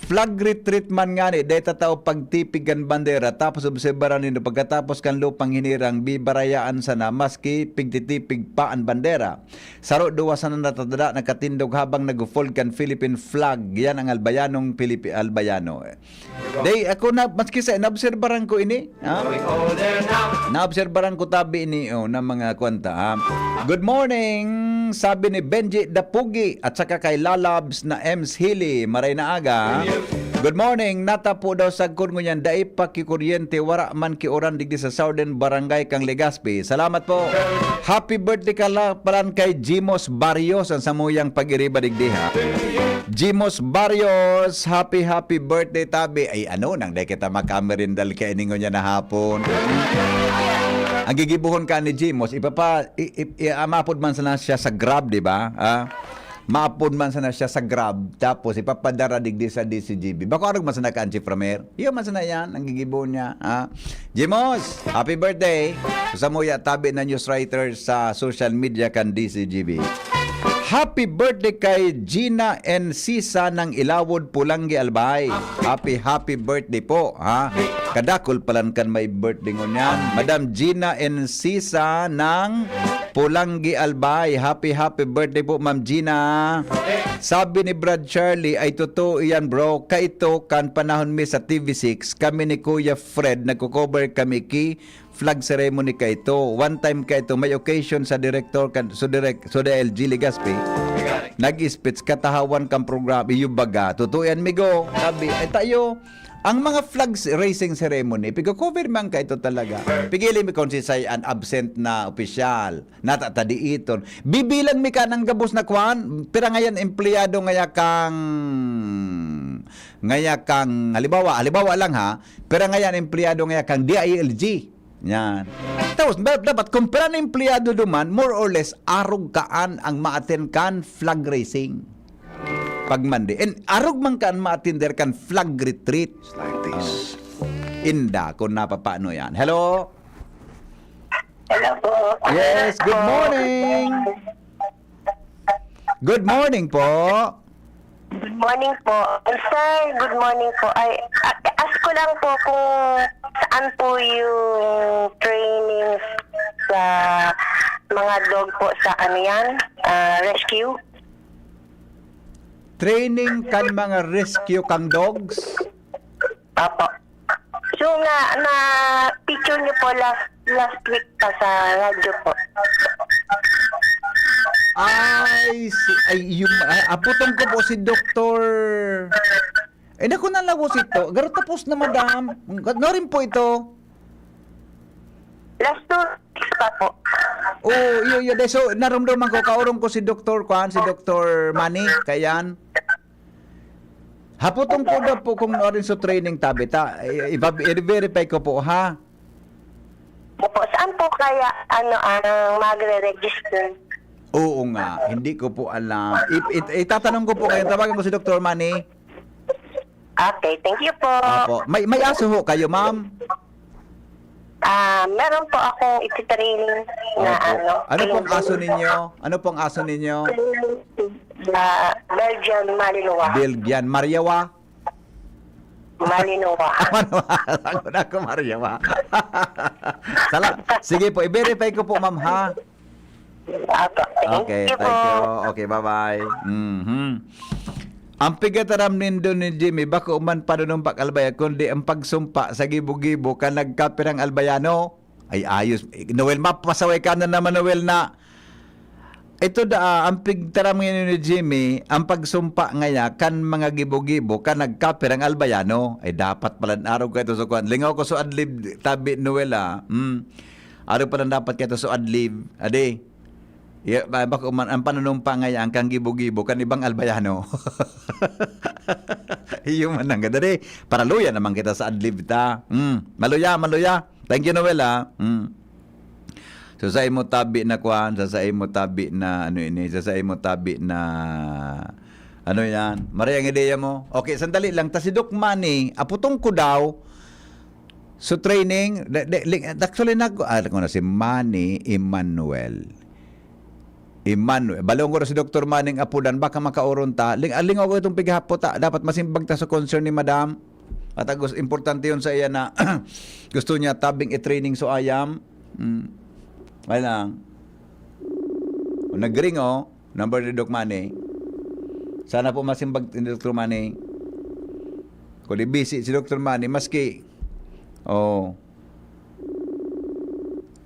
Flag retreat man ngani, dai tatao pagtipig kan bandera, tapos obserbaran nindo pagkatapos kan lupang hinirang, bibarayaan sana, maski pigtitipig pa an bandera. Saro duwa sana natatanda, nakatindog habang nag-fold kan Philippine flag. Yan ang Albayanong Pilipi-, Albayano. Dai, ako na, maski sa, naobserbaran ko ini. Ha? Naobserbaran ko tabi ini, oh, na mga kwanta, ha? Good morning, sabi ni Benji Dapugi at saka kay Lalabs na Ems Hili. Maray na aga. Good morning. Natapo daw sagkod ngunyan, dai pa ki kuryente, wara man ki uran digdi sa Southern Barangay kang Legazpi. Salamat po. Happy birthday ka la-, palan kay Jimos Barrios, ang samuyang pag-iriba digdi, ha? Jimos Barrios, happy, happy birthday, tabi. Ay, ano, nang dai kita makamerindal kay ningon niya na hapon. Ang gigibuhon ka ni Jimos, ipapa-, i-, i-, i-, ah, maapod man sana siya sa Grab, di ba? Ah, maapod man sana siya sa Grab, tapos ipapadara digdi sa D C G B. Bako arog man sana ka, Anchi Framer? Iyo man sana yan, ang gigibuhon niya, ah. Jimos, happy birthday! Sa muya, tabi na news writer sa social media kan D C G B. Happy birthday kay Gina Encisa ng Ilawod, Pulanggi, Albay. Happy, happy birthday po, ha? Kadakol palan kan may birthday ngunyan. Madam Gina Encisa ng Pulanggi, Albay. Happy, happy birthday po, Ma'am Gina. Sabi ni Brad Charlie, ay totoo iyan, bro. Kaito, kan panahon mi sa T V six, kami ni Kuya Fred, nagko-cover kami ki flag ceremony kaito. One time kaito, may occasion sa director kan, so direct, so D L G Legazpi. Nag-speech, katahawan kan programa, iyo baga. Totoo yan, migo. Sabi, ay tayo, ang mga flags raising ceremony, pigo-cover man kaito talaga. Pigili mi kung si Say an absent na opisyal. Natatadiiton. Bibilang mi ka ng gabos na kwan, pira ngayan empleyado ngaya kang, ngaya kang, halimbawa, halimbawa lang ha, pira ngayan empleyado ngaya kang D I L G. Yan. Tapos, da-, dapat kung pira na empleyado duman, more or less, arog kaan ang ma-attend kan flag raising. Pag Monday. And arog man kaan ma-attend der kan flag retreat. It's like this. Ah. Inda, kung napapano yan. Hello? Hello po. Yes, good morning. Good morning po. Good morning po. Sir, good morning po. Ay, a-, ask ko lang po kung saan po yung training sa mga dog po sa ano yan? Ah, rescue? Training kan mga rescue kang dogs? Opo. So nga, na-picture niyo po last, last week pa sa radyo po. Ay, si, ay, yung, ay, aputon ko po si Doktor. Eh, naku, nalawos ito. Garo tapos na, madam. Nga rin po ito. Last two weeks pa po. Oh, iyo, iyo. De, so, narumduman ko, kaurong ko si Doktor Kwan, si Doktor Manny, kayan. Haputon ko daw po kung ano rin sa training, tabi ta. I-, i-, i-verify ko po, ha? Opo, saan po kaya, ano, ang magre-register? Oo nga, hindi ko po alam. I-, i-, itatanong ko po kayo, tawagan ko si Doktor Manny. Okay, thank you po. Opo. May, may aso ho kayo, ma'am? Ah, meron po akong ititraining na Opo. ano, Ano pong aso ninyo? Ano pong aso ninyo? Ah, Belgian Malinois. Belgian. Mariawa? Malinois. Ano? Ako na ako, Mariawa. Sala-, sige po, i-verify ko po, ma'am, ha? Apo. Thank Okay, you thank po. you. Okay, bye-bye. Mhm. Ang pigataram nindo ni Jimmy, bako man panunumpak albaya, kundi ang pagsumpa sa gibo-gibo kan nagkapirang albayano. Ay, ayos. Noel, mapasaway ka na naman, Noel, na ito da, ah, ang pigtaram ngayon ni Jimmy, ang pagsumpa ngaya kan mga gibo-gibo kan nagkapirang albayano. Ay, dapat pala, arog ka ito sa kwan. Lingaw ko sa adlib, tabi, Noel, ah. Hmm. Arog pala dapat ka ito sa adlib. Adi. Ya, ba, bako man, ang panunumpa ngaya, ang kang gibo-gibo, kan ibang albayano. Iyo man ang gadari. Paraluya naman kita sa adlib ta. Hmm. Maluya, maluya. Thank you, Noel, ah. Hmm. So, sa imo tabi na kwan, sa, sa imo tabi na, ano ini, sa, sa imo tabi na, ano yan? Maray ang ideya mo. Okay, sandali lang. Ta si Doc Manny, aputong ko daw. So, training, de, de, ling-, actually, nag, ah, ko na si Manny Emmanuel. Emmanuel. Balong ko na si Doktor Manny ang apudan, baka makauron ta. Ling-, ah, lingaw ko itong pighapot, ah. Dapat masimbag ta sa concern ni Madam. At agus, importante yun sa iya na gusto niya tabing i-training so ayam. Hmm. Kaya lang. O, nag-ring, oh. Number ni Doc Manny. Sana po masimbag ni Doktor Manny. Kundi busy si Doktor Manny, maski, oh,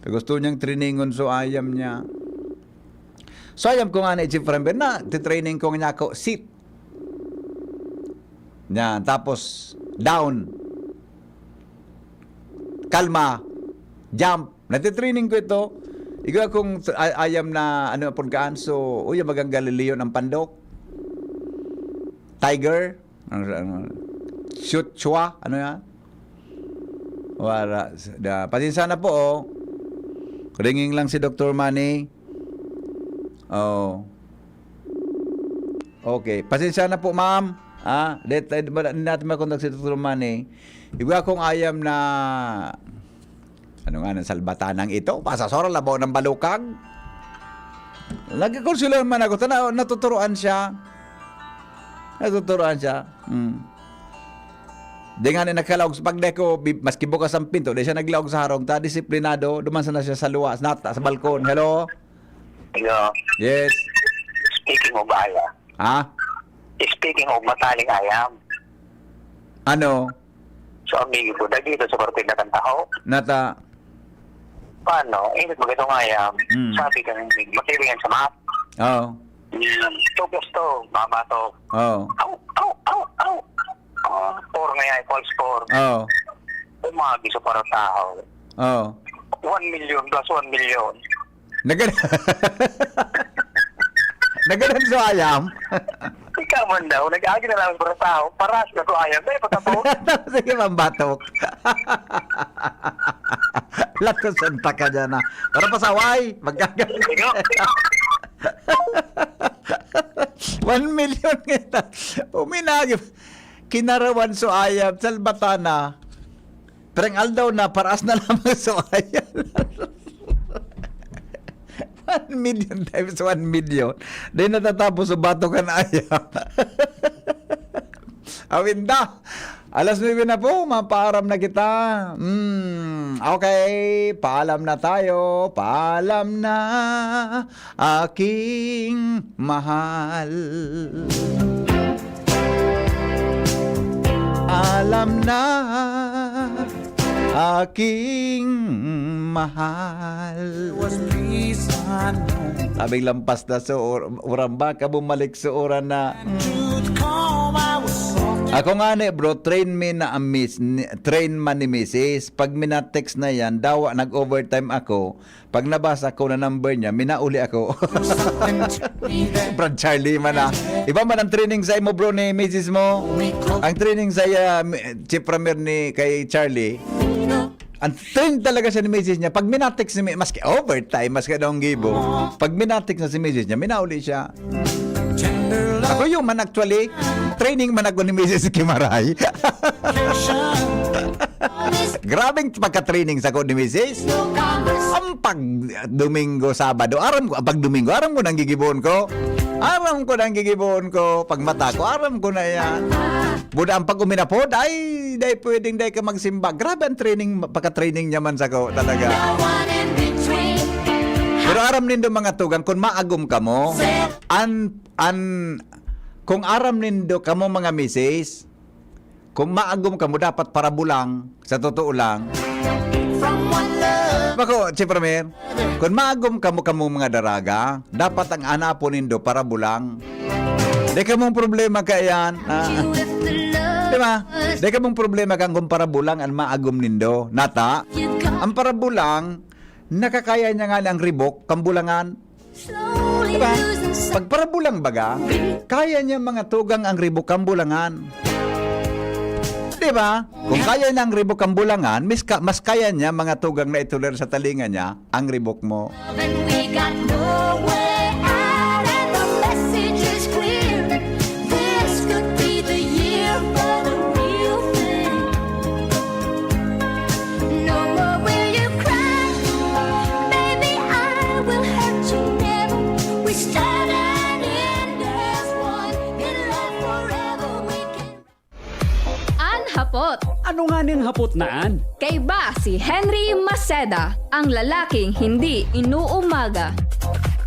gusto niyang trainingon so ayam niya. So ayam ko nga na, Chief Rember, na titraining ko niya ako, sit. Yan, tapos down. Kalma. Jump. Natitraining ko ito. Igwa kong tr-, ay-, ayam na, ano, pagkaan. So, uy, magang Galileo ng pandok. Tiger. Ano, ano, shoot, chua. Ano yan? Wala. Da, pasensya na po, oh. Ringing lang si Doktor Manny. Oh. Okay. Pasensya na po, ma'am. Ah, di, di, wala, di natin makontak si Doktor Manny. Igwa kong ayam na, ano nga, ng salbatanang ito? Pasasora, labaw ng balukag? Nagkakonsula man ako. Tana-, natuturuan siya. Natuturuan siya. Hmm. Di nga na nagkalaog sa pagdeko, bi-, maski bukas ang pinto, di siya naglaog sa harong, ta disiplinado, duman sana siya sa luwas, nata sa balkon. Hello? Hello. Yes. Speaking of ayam. Ha? Speaking of mataling ayam. Ano? So, amigo ko, dagito sa parte na kantaho. Nata. Paano? Init magandang ayam. Mm. Sabi ka, makairingan sa map. Oo. Yan. Two plus two, mama to. Oo. Au, au, au, au. Ah, four ngayon, false four. Oo. Umagi sa para tao. Oo. One million plus one million. Nagad-, nagadan so ayam. Ikaw man daw, nag-agi na lang para tao, paras na ko ayam, dahil patapos. Sige, mambatok. Latusan ta ka dyan, ah. Para pasaway, magkagaling. Ikaw? One million kita. Uminagi. Kinarawan so ayam, salbatana. Perang aldaw na, paraas na lamang so ayam. One million times one million. Di natatapos sa bato kan ayam. Awinda. Alas nuebe na po, mapaaram na kita. Hmm, okay, paalam na tayo. Paalam na, aking mahal. Alam na, aking mahal. Sabing lampas na so or-, uran ba ka bumalik so uran na. Ako nga ni, bro, train mi na ang miss, ni-, train man ni misis. Pag mina-text na yan, dawa nag-overtime ako. Pag nabasa ko na number niya, minauli ako. Brad Charlie man, ah. Iba man ang training sa imo, bro, ni misis mo. Ang training sa iya, mi-, Chief Ramir ni kay Charlie, ang train talaga siya ni misis niya. Pag minatext ni mi-, maski overtime, maski anong gibo, pag minatext na si misis niya, minauli siya. Ako yung man actually, training man ako ni misis Kimaray. Grabing pagka-training sako ni misis. Ang pag Domingo, Sabado, aram ko, pag Domingo, aram ko nang gigibohon ko. Aram ko nang gigibohon ko. Pag mata ko, aram ko na yan. Buda ang pag uminapod, ay, dai pwedeng dai ka magsimba. Grabe ang training, pagka-training niya man sako, talaga. Pero aram nindo, mga tugang, kung maagom kamo, an, an, kung aram nindo kamo, mga misis, kung maagom kamo, dapat parabulang, sa totoo lang. Bako, si Pramer, kung maagom kamo, kamo mga daraga, dapat ang anapon nindo parabulang. Di kamong problema kaiyan. Ah. Di ba? Di kamong problema kan kung parabulang ang maagom nindo. Nata, ang parabulang, nakakaya niya nga ang ribok, kambulangan. Diba? Pag parabulang baga, kaya niya, mga tugang, ang ribok kambulangan. Diba? Kung kaya niya ang ribok kambulangan, mas, ka, mas kaya niya, mga tugang, na itulir sa talinga niya ang ribok mo. And we got no way out, and the message is clear. This could be the year for the real thing. No more will you cry. Baby, I will hurt you never. We start and end as one. In love forever, we can. An hapot. Ano nganing hapot na an? Kaiba si Henry Maceda, ang lalaking hindi inuumaga.